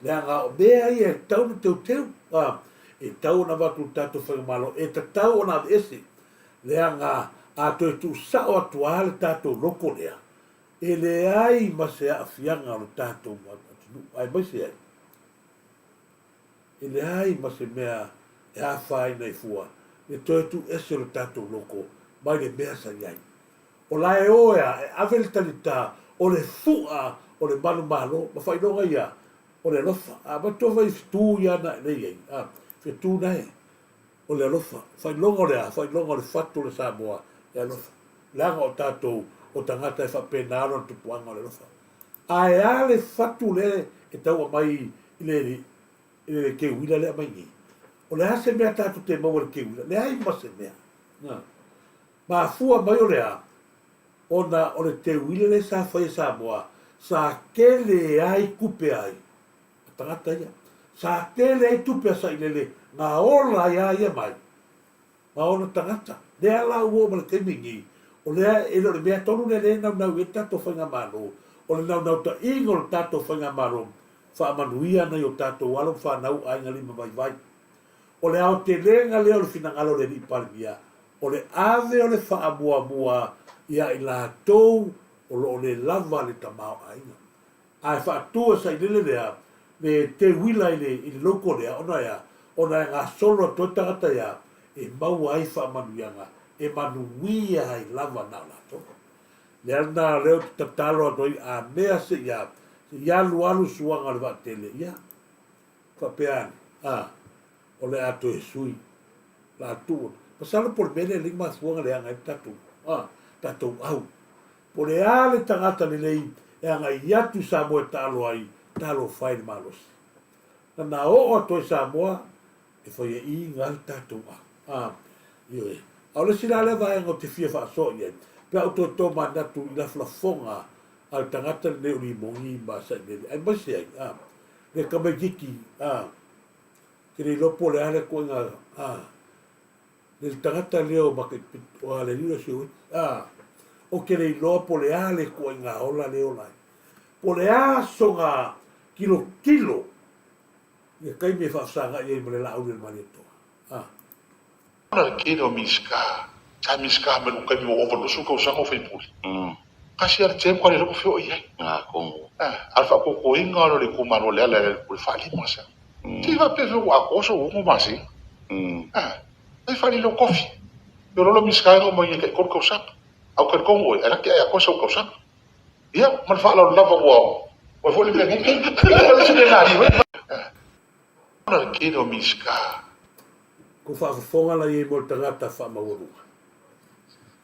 Leaga o mea ia e tatau ona teuteu, a, e tatau ona avatu i le tatou Faigamalo, e tatau ona aveese, leaga a toe tuusao atu lava le tatou logo lea, E leai ma se aafiaga o le tatou atunuu, aemaise ai, e leai ma se mea e afaina ai fua le toe tuuese o le tatou loko mai le mea sa i ai. O la e o ea e ave le talita o le fu'a o le manumalo ma faailoga ia o le alofa. A manatua foi fetu ia na e i ai, a, fetu na e. O le alofa. Faailoga o le a? Faailoga o le fatu o le Samoa e alofa. Leaga o tatou o tagata e faapena lona tupuaga o le alofa. Ae a le fatu lea e tau aumai i le i le teuila lea aumai nei? O le a se mea tatou te maua i le teuila? Leai ma se mea. Na. Mafua mai o le a? Ona o le teuila lea sa fai e Samoa, sa tele ai tupe ai a tagata ia. Sa tele ai tupe a Sailele na ola ai a ia mai ma ona tagata. Lea la ua oo mai le taimi lenei, o lea e le o le mea tonu lea lea e naunau i ai le tatou Faigamalo, o le naunautaiga o le tatou Faigamalo, faamanuia nai o tatou alo ma fanau aiga lima vaivai. O le aotelega lea o le finagalo o le Alii Palemia, o le ave o le faamuamua ia i latou o lo o le lava le tamaoaiga. Ae faatu e sailele lea le teuila i le i le logo lea ona e a? Ona e gasolo atu ai tagata ia e maua ai faamanuiaga e manuia ai lava na o latou. Le ala lena lea ou te tatalo atu ai a mea se i a se i alualu suaga o le vaatele ia faapea ane a o le a toe sui la tuu atu. Masalo po o le mea lea e alii mafuaaga leaga ai le tatou a tatou au. Po o le a le tagata lelei e agai atu i Samoa e taalo ai, talofa e i le malosi. Na na oo atu ai Samoa e faiaʻiga ai le tatou au. A, ioe. A o le isi la lea vaega ou te fia faasoa i ai, pe a ou toe tomanatu i lafolafoga a le tagata lenei o Limogi ma Sailele, aemaise ai, a, le tamaititi, a, ke le iloa po o le a le ituaiga, a, le tagata lea o Makaipito, o le alii o Sioeti, a, ou te le iloa po o le a le ituaiga ola lea e ola ai. Po o le a sona tilotilo i le taimi e faafesagai ai ma le Laauli o le Malietoa. A. Ona le tele o Minisita, sa Minisita mai lou taimi ua ova i le 20 tausaga o faipule. Tasi lava le term ua le iloa po o fea o i ai. A o le faaopoopoina lea o le itumalo o Leala o le faalima sa. Se i faapea foi ua atoa sou 6 masina. Ai faalilo tofi. Ia o lolo Minisita ina omai nei tai 3 tausaga. A ua talitonu oe, ai la te atoa sau tausaga. Ia, ma le faaaloalo lava ua oe foi le mea nei. Ia, le mea na Ona le tele o Minisita. Ko faafofoga la iai mo le tagata faamaualuga.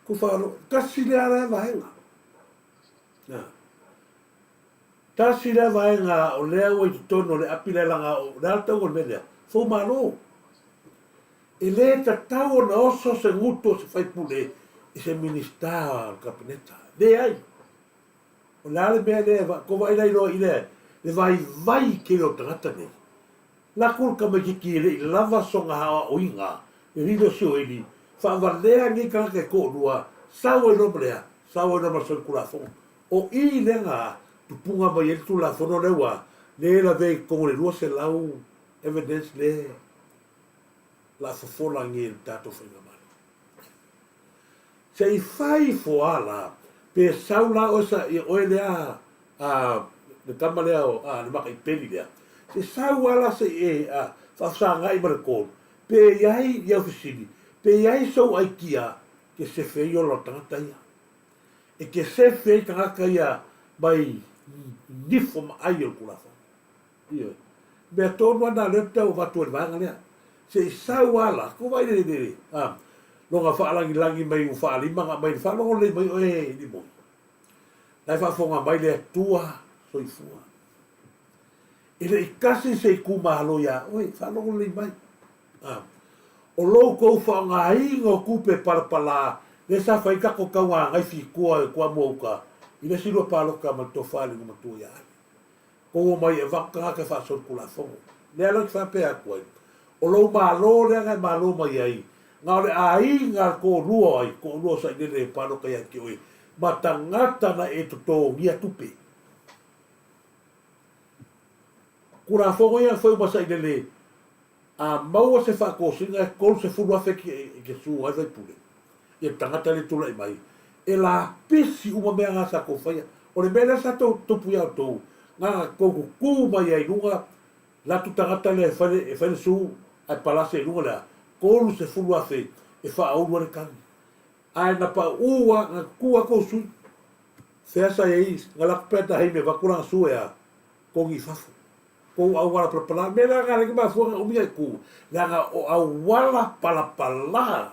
Ko faalo, tasi lea lea vaega. Na. Tasi lea vaega o lea ua i totonu o le api lea laga o le a le tauga o le mea lea? Fou malo. E le tatau ona oso se gutu o se faipule i se Minisita o le Kapeneta. Leai. O le a le mea lea e va, ko vaai la iloa i le, le vaivai tele o tagata nei. Lako le tamaititi e le i lava sona aoaoina, le lilo sioeli, faavalea nei tagata e toalua, sau ai loa ma le a? Sau ai loa ma le solitulafono. O i lea na tupuga mai ai le Tulafono lea ua le lavea i totonu o le 200 evidence le la fofola nei e le tatou Faigamalo. Se i fai foa la, pe sau la oe sa ia oe lea a le tama lea o a le makaipeli lea, se sau a la se i e a faafesagai ma le kolu, pe i ai i au fesili, pe i ai sou aikia ke sefe ai ola o tagata ia. E ke sefe ai tagata ia mai nifo ma ai o le Tulafono. Ioe. Mea tonu ana lea ou te tau avatu ai le vaega lea. Se i sau a la, ko vai le, le, a, loga faalagilagi mai ua faalima na aumai le faalogo lelei mai oe e Limoni. La e faafofoga mai le Atua soifua. E le i tasi se itumalo iā oe, faalogo lelei mai. A, o lou tou faaaogaina o tupe palapala lea sa fai ai tatou tauagai fitoa e Toamua uta i le isi lua palota ma le tofa i le igoamatua ia Ale. Kou omai e avatu tagata e faasolitulafono. Lea la ou te faapea atu ai, o lou Malo lea na e malo mai ai, na o le aiga a le toalua o ai, toalua o Sailele e palota ia te oe, ma tagata na e totogia tupe. Tulafono ia na fai uma Sailele, a maua se faatosina e 30 afe e te su ai faipule, ia le tagata lea e tulai mai, e lapisi uma mea na sa tou faia. O le mea lea sa tou tupu ia outou, na ona tou tutu mai ai i luga, latu tagata lea e fai e fai le su ae palase i luga lea, 30 afe e faaulu ai le tagi. Ae na pauu a, na tutu a tou sui. Fea sa i ai, na latu pea ta heime avatu lana su e a, togi i fafo. Kou auala palapala, mea la na alai mafua na umi ai ku, leaga o auala palapala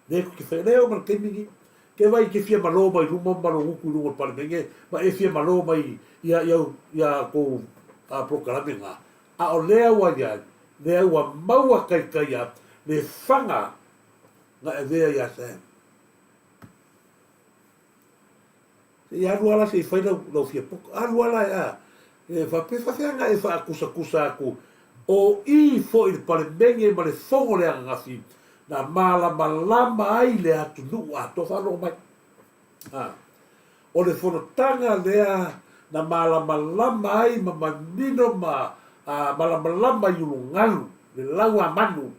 lea tou te faia, lea e oo mai le taimi lenei. Ke vai te fia malo mai luma ma lou utu i luga o le Palemene, ma e fia malo mai ia ia ia tou polokalame na, a o lea ua i ai, lea ua maua taitaia le faga na e avea ia Sam. Se i alu ala se i fai lau, lau fia poto. Alu ala e a, e faapea faafefea na e faakusakusa atu o i foi le Palemene ma le fono le ananafi na malamalama ai le atunuu atoa faalogo mai. A, o le fonotaga lea na malamalama ai ma manino ma a, malamalama i ulugalu le lauamanu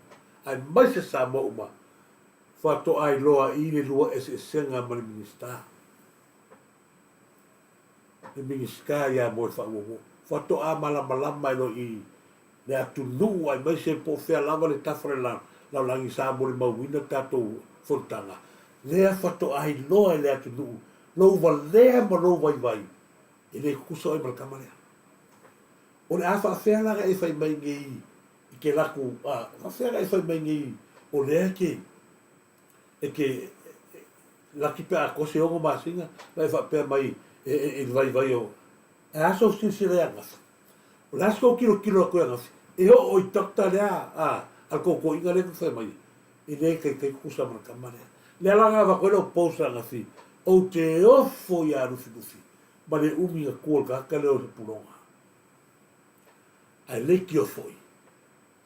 aemaise Samoa uma Faatoa iloa i le lua eseesega ma le Minisita. Le Minisita ia Moefaauouo. Faatoa malamalama ai loa i le atunuu aemaise po o fea lava le tafa o le lalolagi sa molimauina le tatou fonotaga. Lea faatoa iloa e le atunuu lou valea ma lou vaivai e le tutusa oe ma le tama lea. O le a faafefea la ona e fai mai nei i ke laku, a, faafefea ona e fai mai nei o lea e te, e te, Laki pe a kosi e 6 masina ma e faapea mai e i le vaivai o e a sou silasila ia Gafi? O le a se tou tilotilo atu ia Gafi? E oo i doctor lea a a le tou toeaina lea na fai mai e le taitai tutusa ma le tama lea. Lea la na avatu ai lau post a Gafi ou te ofo ia Lufilufi ma le umi na tu o le tagata lea o se puloga. Ae leitio foi.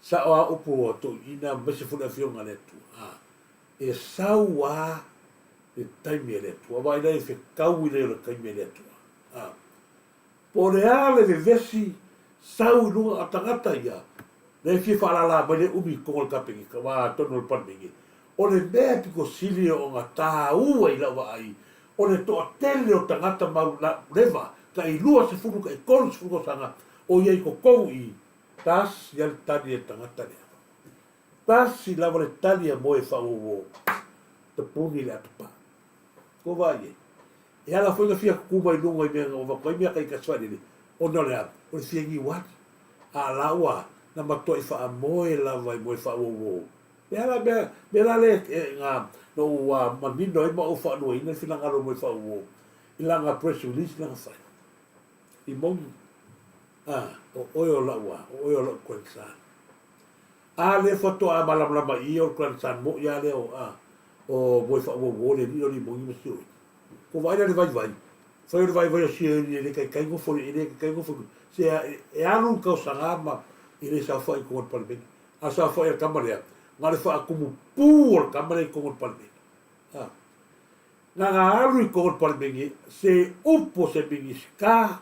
Sao a upu a toeaiina aemaise foi le Afioga a le Atua. E sau a le taimi a le Atua. Vaai la i fetaui lea o le taimi a le Atua. A. Po o le a le vevesi sau i luga a tagata ia, lea e fia faalala mai le umi i totonu o le Kapeneta, aua atonu o le Palemene, o le mea pito sili ona taua i lau vaai, o le toatele o tagata mau leva tai 20 tai 30 tausaga o i ai i totonu i i, tasi lava le tali a le tagata lea. Tasi lava le tali a moe faauouo, tapuni le atopā. Ua vaai i ai? E ala foi na fia tutu mai luga i mea na avatu ai mea taitasi faalele, ona o le a? O le fia niu atu. A la ua na matuai faamoe lava i moe faauouo. E ala mea, mea la lea e, na, na ou manino ai ma ou faaluaina le finagalo o moe faauouo i lana press release lana fai. I moni, a, o oe o lau a, o oe o lau grandson. A lea faatoa malamalama i o le grandson moʻi a lea o a o moe faauouo le alii o Limoni ma Sioeli. Ko vaai la le vaivai, fai o le vaivai o Sioeli e le taitai nofo e le taitai nofo se e alu le tausaga ma e le saofai i totonu o le Palemene. A saofai a le tama lea, na o le faatumu pū o le tama lea i totonu o le Palemene. A. Na na alu i totonu o le Palemene se upu o se Minisita,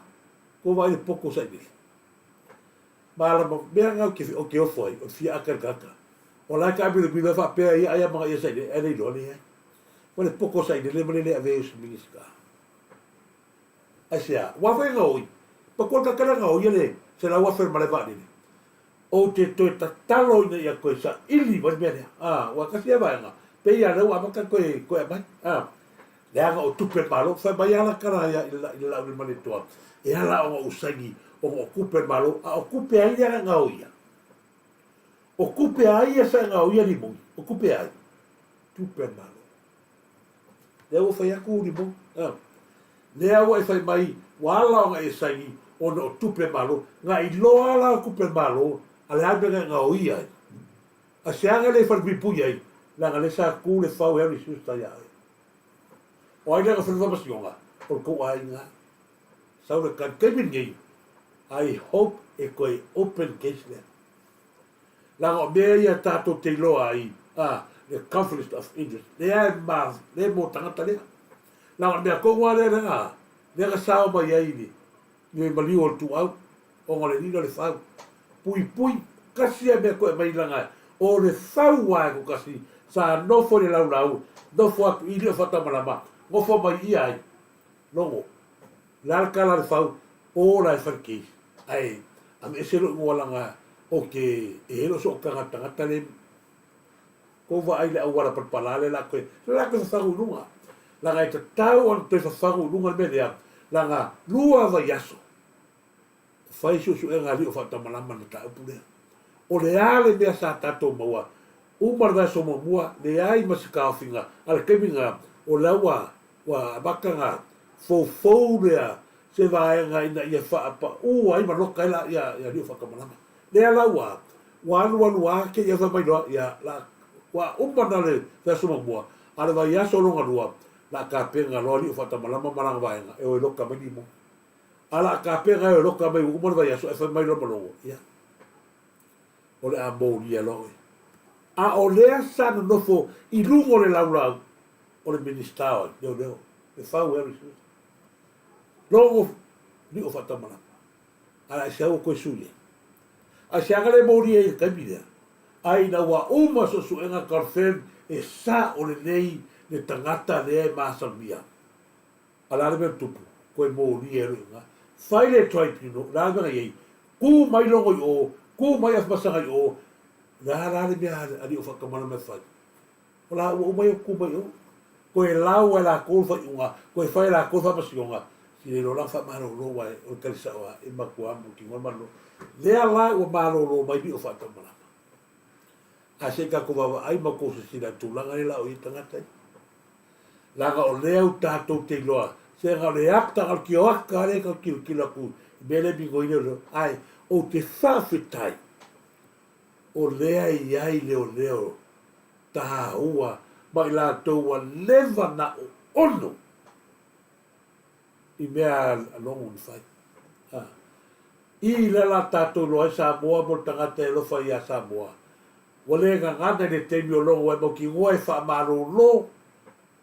ko vaai le poto sa i lele. Malama, mea na ou te ofo ai, o le fia ata i le tagata. O la e taamilomilo ai faapea ia ai a manaia sailele, ae le iloa leai. Ma le poto sailele ma le le avea i o se Minisita. Aisea? Aua foi e gaoi. Matua le tagata lea gaoi le 100,000 o le malae vaalele. Ou te toe tatalo ina ia toe saili mai le mea lea. A, ua tasi lea vaega, pei lava o lea ua amata toe, toe aumai. A, leaga o tupe a le Malo. Fai mai lava la tala ia i le Laauliamaletoa, e ala ona ou saini ona o tupe a le Malo, a o tupe a ai lea na gaoia? O tupe a ai ia sa e gaoia limoni? O tupe a ai? Tupe a le Malo. Lea ua fai atu limoni. A, lea ua e fai mai ua ala ona e saini ona o tupe a le Malo. Na iloa la o tupe a le Malo, a le a le mea na e gaoia ai? A se aga lea i falepuipui ai, leaga lea sa tu le fau e alu i siusta ia oe. O ai lea na fai le faamasinoga? O le tou aiga. Sau le tali. Taimi lenei, I hope e toe open case lea. Leaga o mea ia tatou te iloa ai, a, le conflict of interest. Lea e ma, lea e mo tagata lea. Leaga o le mea tonu lava lea, lea, lea na sao mai ai le, le maliu o le tuau, ona o le lilo le fau. Puipui, kasi a mea koe mai langa, o le fau a e ko kasi, sa nofo i le laulau, nofo atu i lio whatamalama, nofo mai ia ai, logo, le a le tala a le fau, o la e fai le case, ae aveese lou igoa langa o ke e he lou sootaga tagata le kou vaai le auala palapala lea la toe la toe fafagu i luga langa e tatau ona toe fafagu i luga le mea lea langa lua vaiaso fai suesuega a alii o faatamalama le mataupu lea. O le a le mea sa tatou maua uma le vaiaso muamua, leai ma se taofiga, a le taimi lena, o la ua ua amata ona foufou lea se vaega ina ia faapaū ai ma loka ai la ia alii o faatamalama. Lea la ua ua alualu a te i fai mai loa, ia la ua uma na le vaiaso muamua, a le vaiaso lona lua, la tapena loa alii o faatamalama ma lana vaega e o e loka mai limo. A la tapena e o e loka mai ua uma le vaiaso ae fai mai loa ma logo, ia o le a molia loa oe. A o lea sa nonofo i luga o le laulau o le Minisita o Leoleo, e fau e alu i susu. Logo lio faatamalama. A la se au koe sui ai. A se aga le molia i le taimi lea. A ina ua uma suesuega confirm e sa o lenei le tagata lea e masalomia. A la le mea tupu, koe molia e loiga. Fai le tribunal, la le mea na i ai, ku mai logo i o, ku mai afamasaga i o, la la le mea a lio faatamalama e fai. O la ua uma ia ku mai o. Koe lau ai lakou le faaiuga, koe fai e lakou le faamasinoga, si le iloa la faamalolo aua o le tali sao lava e matua mautinoa le malolo. Lea la ua malolo mai lio faataumalama. Ae se i tatou vaavaai ma tou silasila i le tulaga lea la o i ai tagata ia. Leaga o lea ua tatou te iloa, sega o le ata, o le tioata lea e tau tilotilo atu i mea lea e migoi lea, ae ou te faafetai o lea e i ai leoleo taua ma i latou ua leva na oono i mea a Logo na fai. I lea la tatou iloa ai Samoa mo le tagata e alofa ia Samoa. Ua le gagana i le taimi o Logo e mautinoa e faamalolo,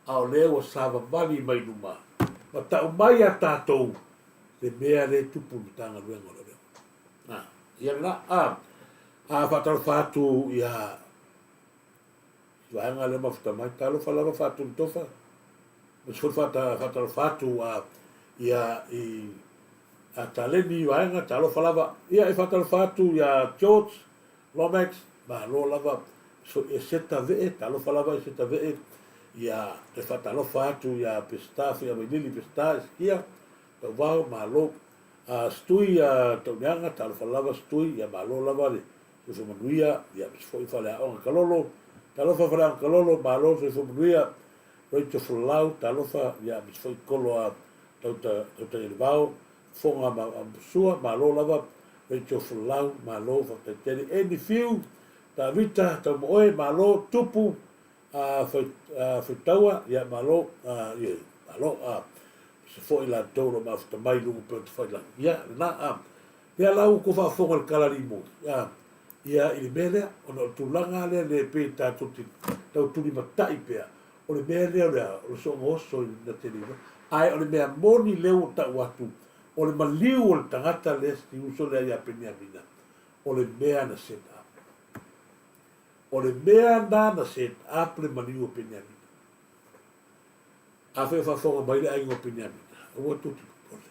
a o lea ua savavali mai luma ma tau mai ia tatou le mea lea e tupu i le Matagaluega o Leoleo. A, ia lena, a, a faatalofa atu ia vaega lea mafuta mai, talofa lava Faatunutofa, ma se foi faatalofa atu a ia i a Taleni vaega, talofa lava. Ia e faatalofa atu ia George Lomax, malo lava, so e seta vee, talofa lava e seta vee, ia e faatalofa atu ia Peseta Fiavailili Peseta Esikia, Tauvao, malo. A Stui a Tauneaga, talofa lava Stui, ia malo lava le soifua manuia, ia aemaise foi Faleaoga Kalolo, talofa Faleaoga Kalolo, malo le soifua manuia, Rachel Folau, talofa, ia aemaise foi Kolo a Tauta, Tautaialevao, Fofoga ma Sua, malo lava, Rachel Folau, malo, faafetai tele, Andy Fiu, Tavita, Taumaoe, malo, Tupu, a Faitaua, ia malo, ia, malo, a se foi latou o lo o mafuta mai i luga pei o Tafailagi. Ia, lena, a. Lea la ua tou faafofoga i le tala limoli, a, ia, i le mea lea, ona o le tulaga lea le pei tatou te tau tulimatai pea, o le mea lea o le a, o le soona oso i le tele iloa. Ae o le mea moni lea ua tau atu, o le maliu o le tagata lea si uso lea ia Peniamina, o le mea na set up. O le mea na na set up le maliu o Peniamina. Afai o faafofoga mai le aiga o Peniamina, aua tou te popole.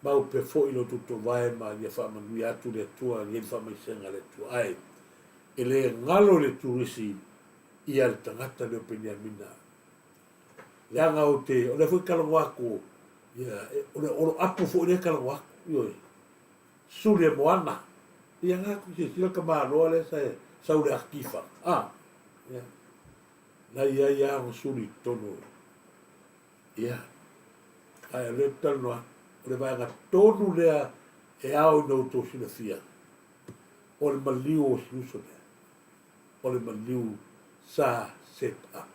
Mau pea foi lo outou tovae ma ia faamanuia atu le Atua i le faamaisega a le Atua. Ae e le galo i le turisi ia le tagata lea o Peniamina. Leaga ou te, o lea foi talanoa atu, ia, o le oloapu foi lea talanoa atu, ioe. Suli e moana. Ia nga ku silasila tamaloa lea sa sau le atifa. A, ia. Na i ai lava ona suli i totonu. Ia. Ae o lea ou te talanoa atu, o le vaega tonu lea e ao ina outou silafia, o le maliu o si uso lea, o le maliu sa set up.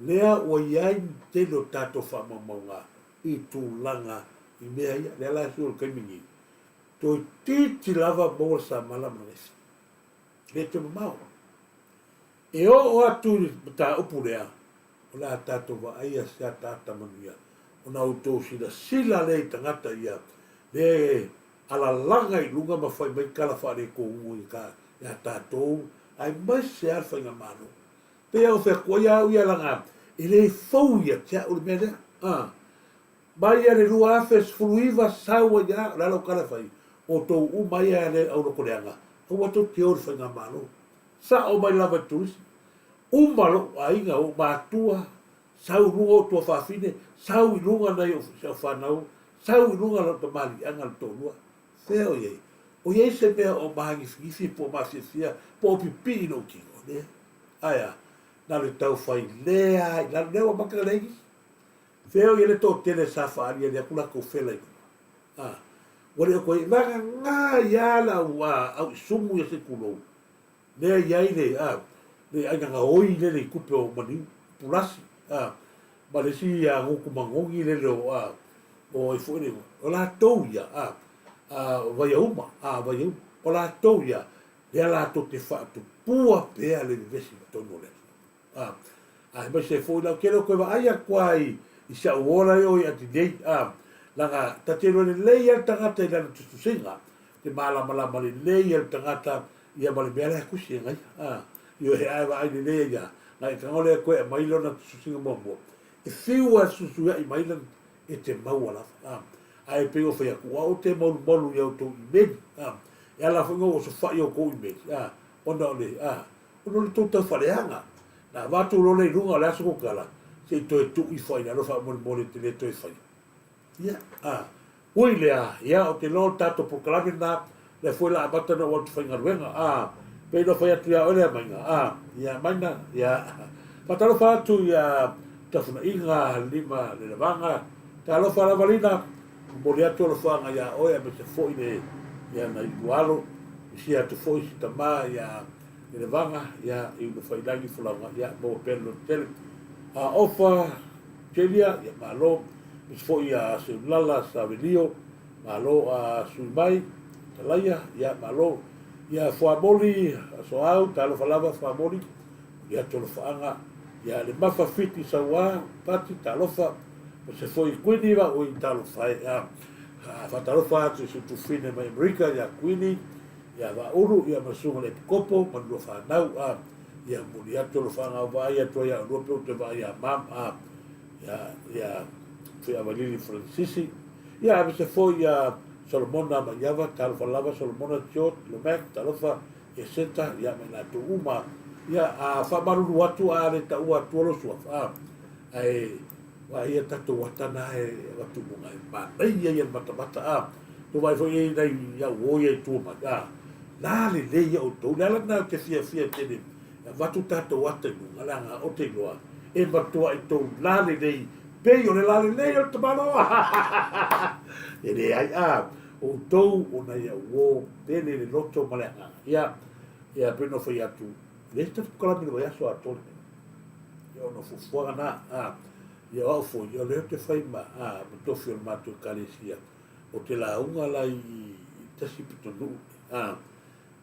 Lea ua i ai le tele o tatou faamaumauga i tulaga i mea ia. Lea la e sui o le taimi nei, toeitiiti lava maua le samala ma le gaifa. E le toe mamao. E oo atu i le mataupu lea, o le a tatou vaaia se ataata manuia, ona outou silasila lea i tagata ia, lea e alalaga i luga ma fai mai tala faaletonu ia tatou, aemaise lava le faigamalo. Pei a ou fai atu ai au ia leaga e le fou ia te au le mea lea. A. Mai ia le 2019 sau ai a, o le a lau tala e fai, outou uma ia le au lotoleaga, aua tou te o i le faigamalo. Sao mai lava i le turisi. Uma lou aiga, ou matua, sau i luga ou tuafafine, sau i luga nai ou si au fanau, sau i luga lau tamaliiaga le toalua. Fea o i ai? O i ai se mea o māgifigifi po o mafiafia po o pipii i lou tino? Leai. Ae a? Na o le tau fai lea i lalo, lea ua amata ona leai nisi. Fea o i ai le toatele sa faaaliali atu latou fela i luga? A, ua le o toe vagana ai lava le au, au isumu ia se i tulou, lea e i ai le, a, le aiga gaoi lele i tupe o maliu, pulasi, a, ma le isi a gutu manogi lele o, a, o ai foi le igoa, o latou ia, a, a, Vaiauma, a, Vaiauma, o latou ia, lea latou te faatupua pea le vevesi i totonu o le atunuu. A, aemaise foi la, ou te le o toe vaai atu lava i, i si au ola e o i Adinei, a, leaga ta te iloa lelei lava le tagata i lana tusitusiga, te malamalama lelei lava le tagata ia ma le mea la e tusi e gaia, a, ioe, ae vaai lelei ai lava, na e tago lea toe aumai lona tusitusiga muamua, e fiu lava e fesuisuiai mai lana, e te maua lava, a. Ae pei ona fai atu, aua ou te malumalu i a outou imeli, a, e ala foi ona ou osofai i a outou imeli, a, ona o le, a, ona o le tou taufaaleaga. Na avatu loa lea i luga o le aso kokala, se i toe tuu ifo ai i lalo faamolemole e te le toe faia. Ia, a, ui lea, ia, ou te iloa o le tatou polokalame lena, lea foi o le a amata ona ou alu i te faigaluega, a, pei ona fai atu ia oe lea Maina, a, ia Maina, ia, Faatalofa atu ia Tafunaiga Lima Lelavaga, talofa lava Lina, momoli atu alofaga ia oe aemaise foi le ia nai lua alo, misia atu foi si tama ia Lelevaga ia i Ulufailagi Folauga ia maua pea le lototele. A Ofa Jelia ia malo, aemaise foi ia Seulala Savelio, malo a Sui Mai Talaia ia malo. Ia Fuamoli Asoau, talofa lava Fuamoli, momoli atu alofaaga ia le Mafa Fiti Saua Pati, talofa, aemaise foi Kuini Vaui, talofa e. A faatalofa atu i si tufine mai Amerika ia Kuini, ia Vaulu, ia ma le susuga i le Epikopo ma le lua fanau, a ia momoli atu alofaaga o vaai atu ai ia oulua pe ou te vaai ia mam, a ia ia Feavalili Fransisi, ia aemaise foi ia Solomona Maiava, talofa lava Solomona George Lomac, talofa ia Seta, ia ma i latou uma. Ia, a faamalulu atu a le taua atua lou suafa, a, ae vaai ia tatou ata na e avatu i luga e manaia ia le matamata, a, tou vaai foi i ai nai au o ia i tua mai, a, la lelei ia outou, le ala lena ou te fiafia tele e avatu tatou ata i luga, leaga ou te iloa e matuai tou la lelei pei o le la lelei o le tamaloa. E leai, a, outou o nai au uo pele le loto ma le agaga. Ia, ia pei ona fai atu, e leai se tatou polokalame i le vaiaso atoa lenei. Ia ona o fuafuaga na, a, ia o au foi, ia o lea ou te fai ma, a, ma tofi o le matou ekalesia, ou te lauga la i tasi pitonuu, a,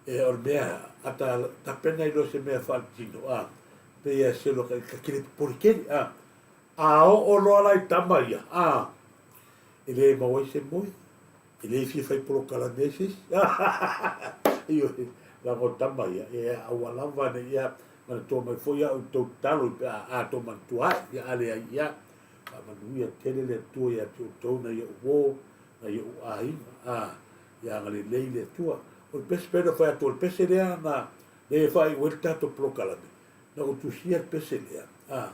e o le mea, a ta tapena ai loa se mea faaletino, a, pei a selo ka ka kele popole tele, a, a oo loa la i tama ia, a, e le maua ai se moe, e le fia fai polokalame ai se isi. Ioe, leaga o tama ia, e aua lava ne i manatua mai foi au i tou tatalo pe a atoa manatua ae, ia a leai, ia, faamanuia tele le Atua ia te outou nai ou uo, nai ou aiga, a, ia agalelei le Atua. O le pese, pei ona fai atu, o le pese lea na, lea e faaiu ai le tatou polokalame, na ou tusia le pese lea, a,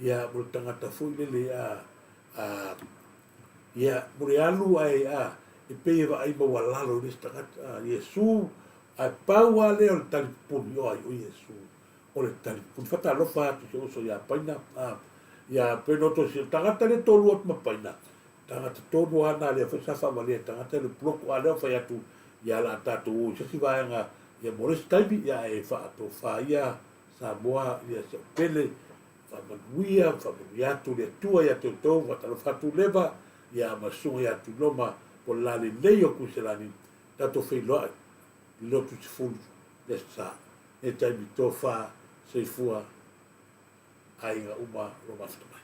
ia, mo le tagata foi lele, a, a, ia, mo le alu ae, a, e pei e vaai maualalo i le isi tagata, a, Iesu, ae pau lava lea o le talipuni, o ai, o Iesu, o le talipuni. Faatalofa atu i si ou uso ia Paina, a, ia, pei ona outou silafia, o le tagata lea e toalua atu ma Paina, tagata tonu lava na lea foi sa faavalia e tagata i le puloko, a lea ua fai atu, ia, o le a tatou o i se isi vaega, ia, mo le isi taimi, ia, ae faatofa ia Samoa, ia, si au pele, Faamanuia, faamanuia atu le Atua ia te outou, faatalofa atu Leva, ia ma Susuga ia Tuiloma, po o le la lelei o Kuiselani, tatou feiloai i le lotu 10 le Aso Sa. Nei taimi tofa, soifua, aiga uma o lo o mafuta mai.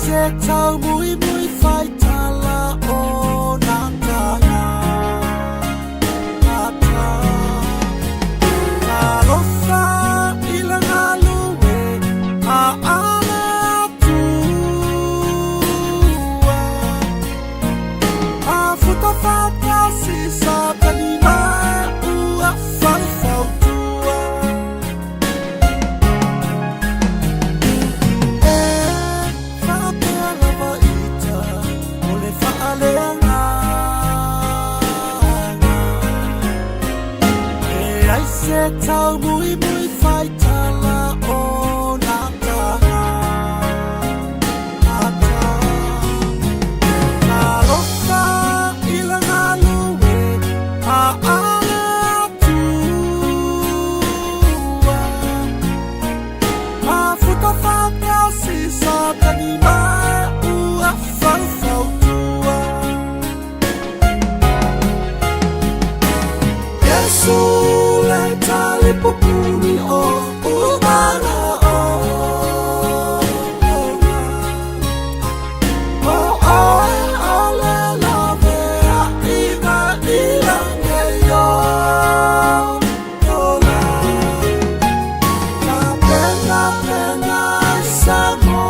se taumuimui faitala o nā tagata. Talofa i le galue a ale Atua. Afuta faatasi Satani ma ua faufautua. E faapea lava ita o le faaleagaga. E ai se taumuimui faitala o nā tagata. Talofa i le galue a ale Atua. Afuta faatasi Satani ma ua faufautua. Iesu le talipupuni o umana o. O oe o le laveaiga i lagi e ola. Tapenapena ai se mo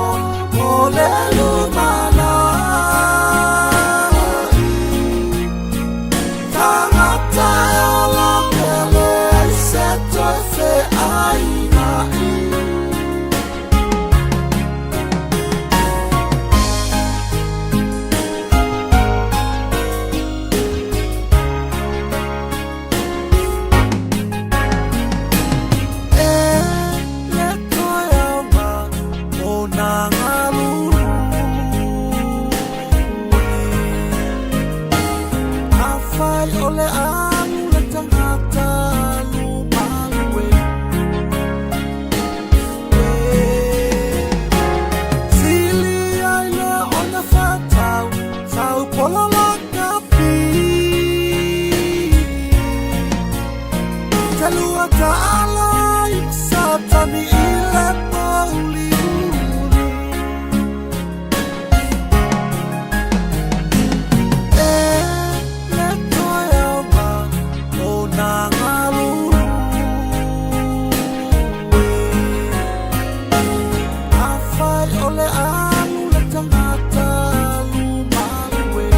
mo le lumanai. Tagata e ola pea leai se toe feainai. E le toe aoga o nā galulue. Afai o le alu le tagata alu malue. Sili ai le ona fatau tau pola lakapi. Te lua taala i Satani i le pouliuli. E le toe aoga o nā galulue. Afai o le alu le tagata alu malue.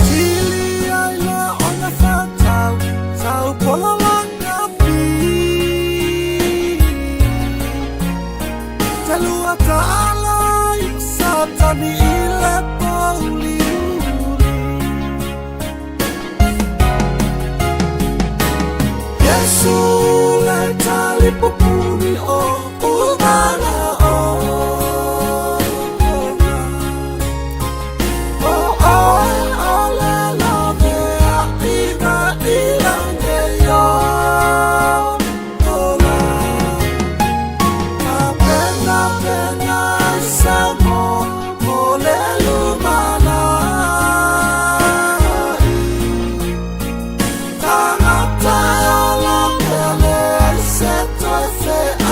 Sili ai le ona fatau tau pola lakapi. Te lua taala i Satani i le pouliuli. Iesu le talipupuni o umana o. O oe o le laveaiga i lagi e ola. Tapenapena ai se mo mo le lumanai. Tagata e ola pea leai se toe feainai.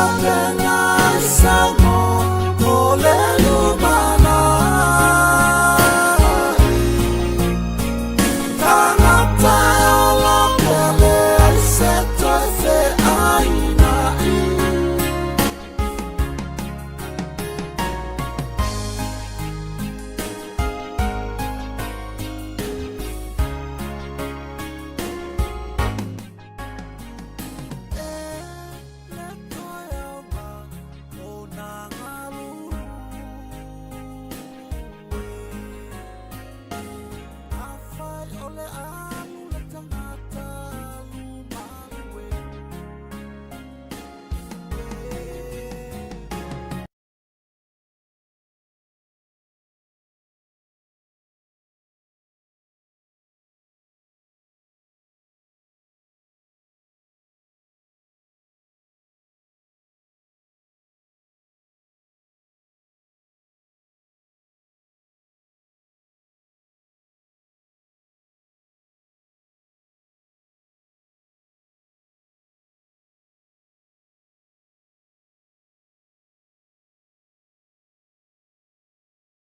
Open.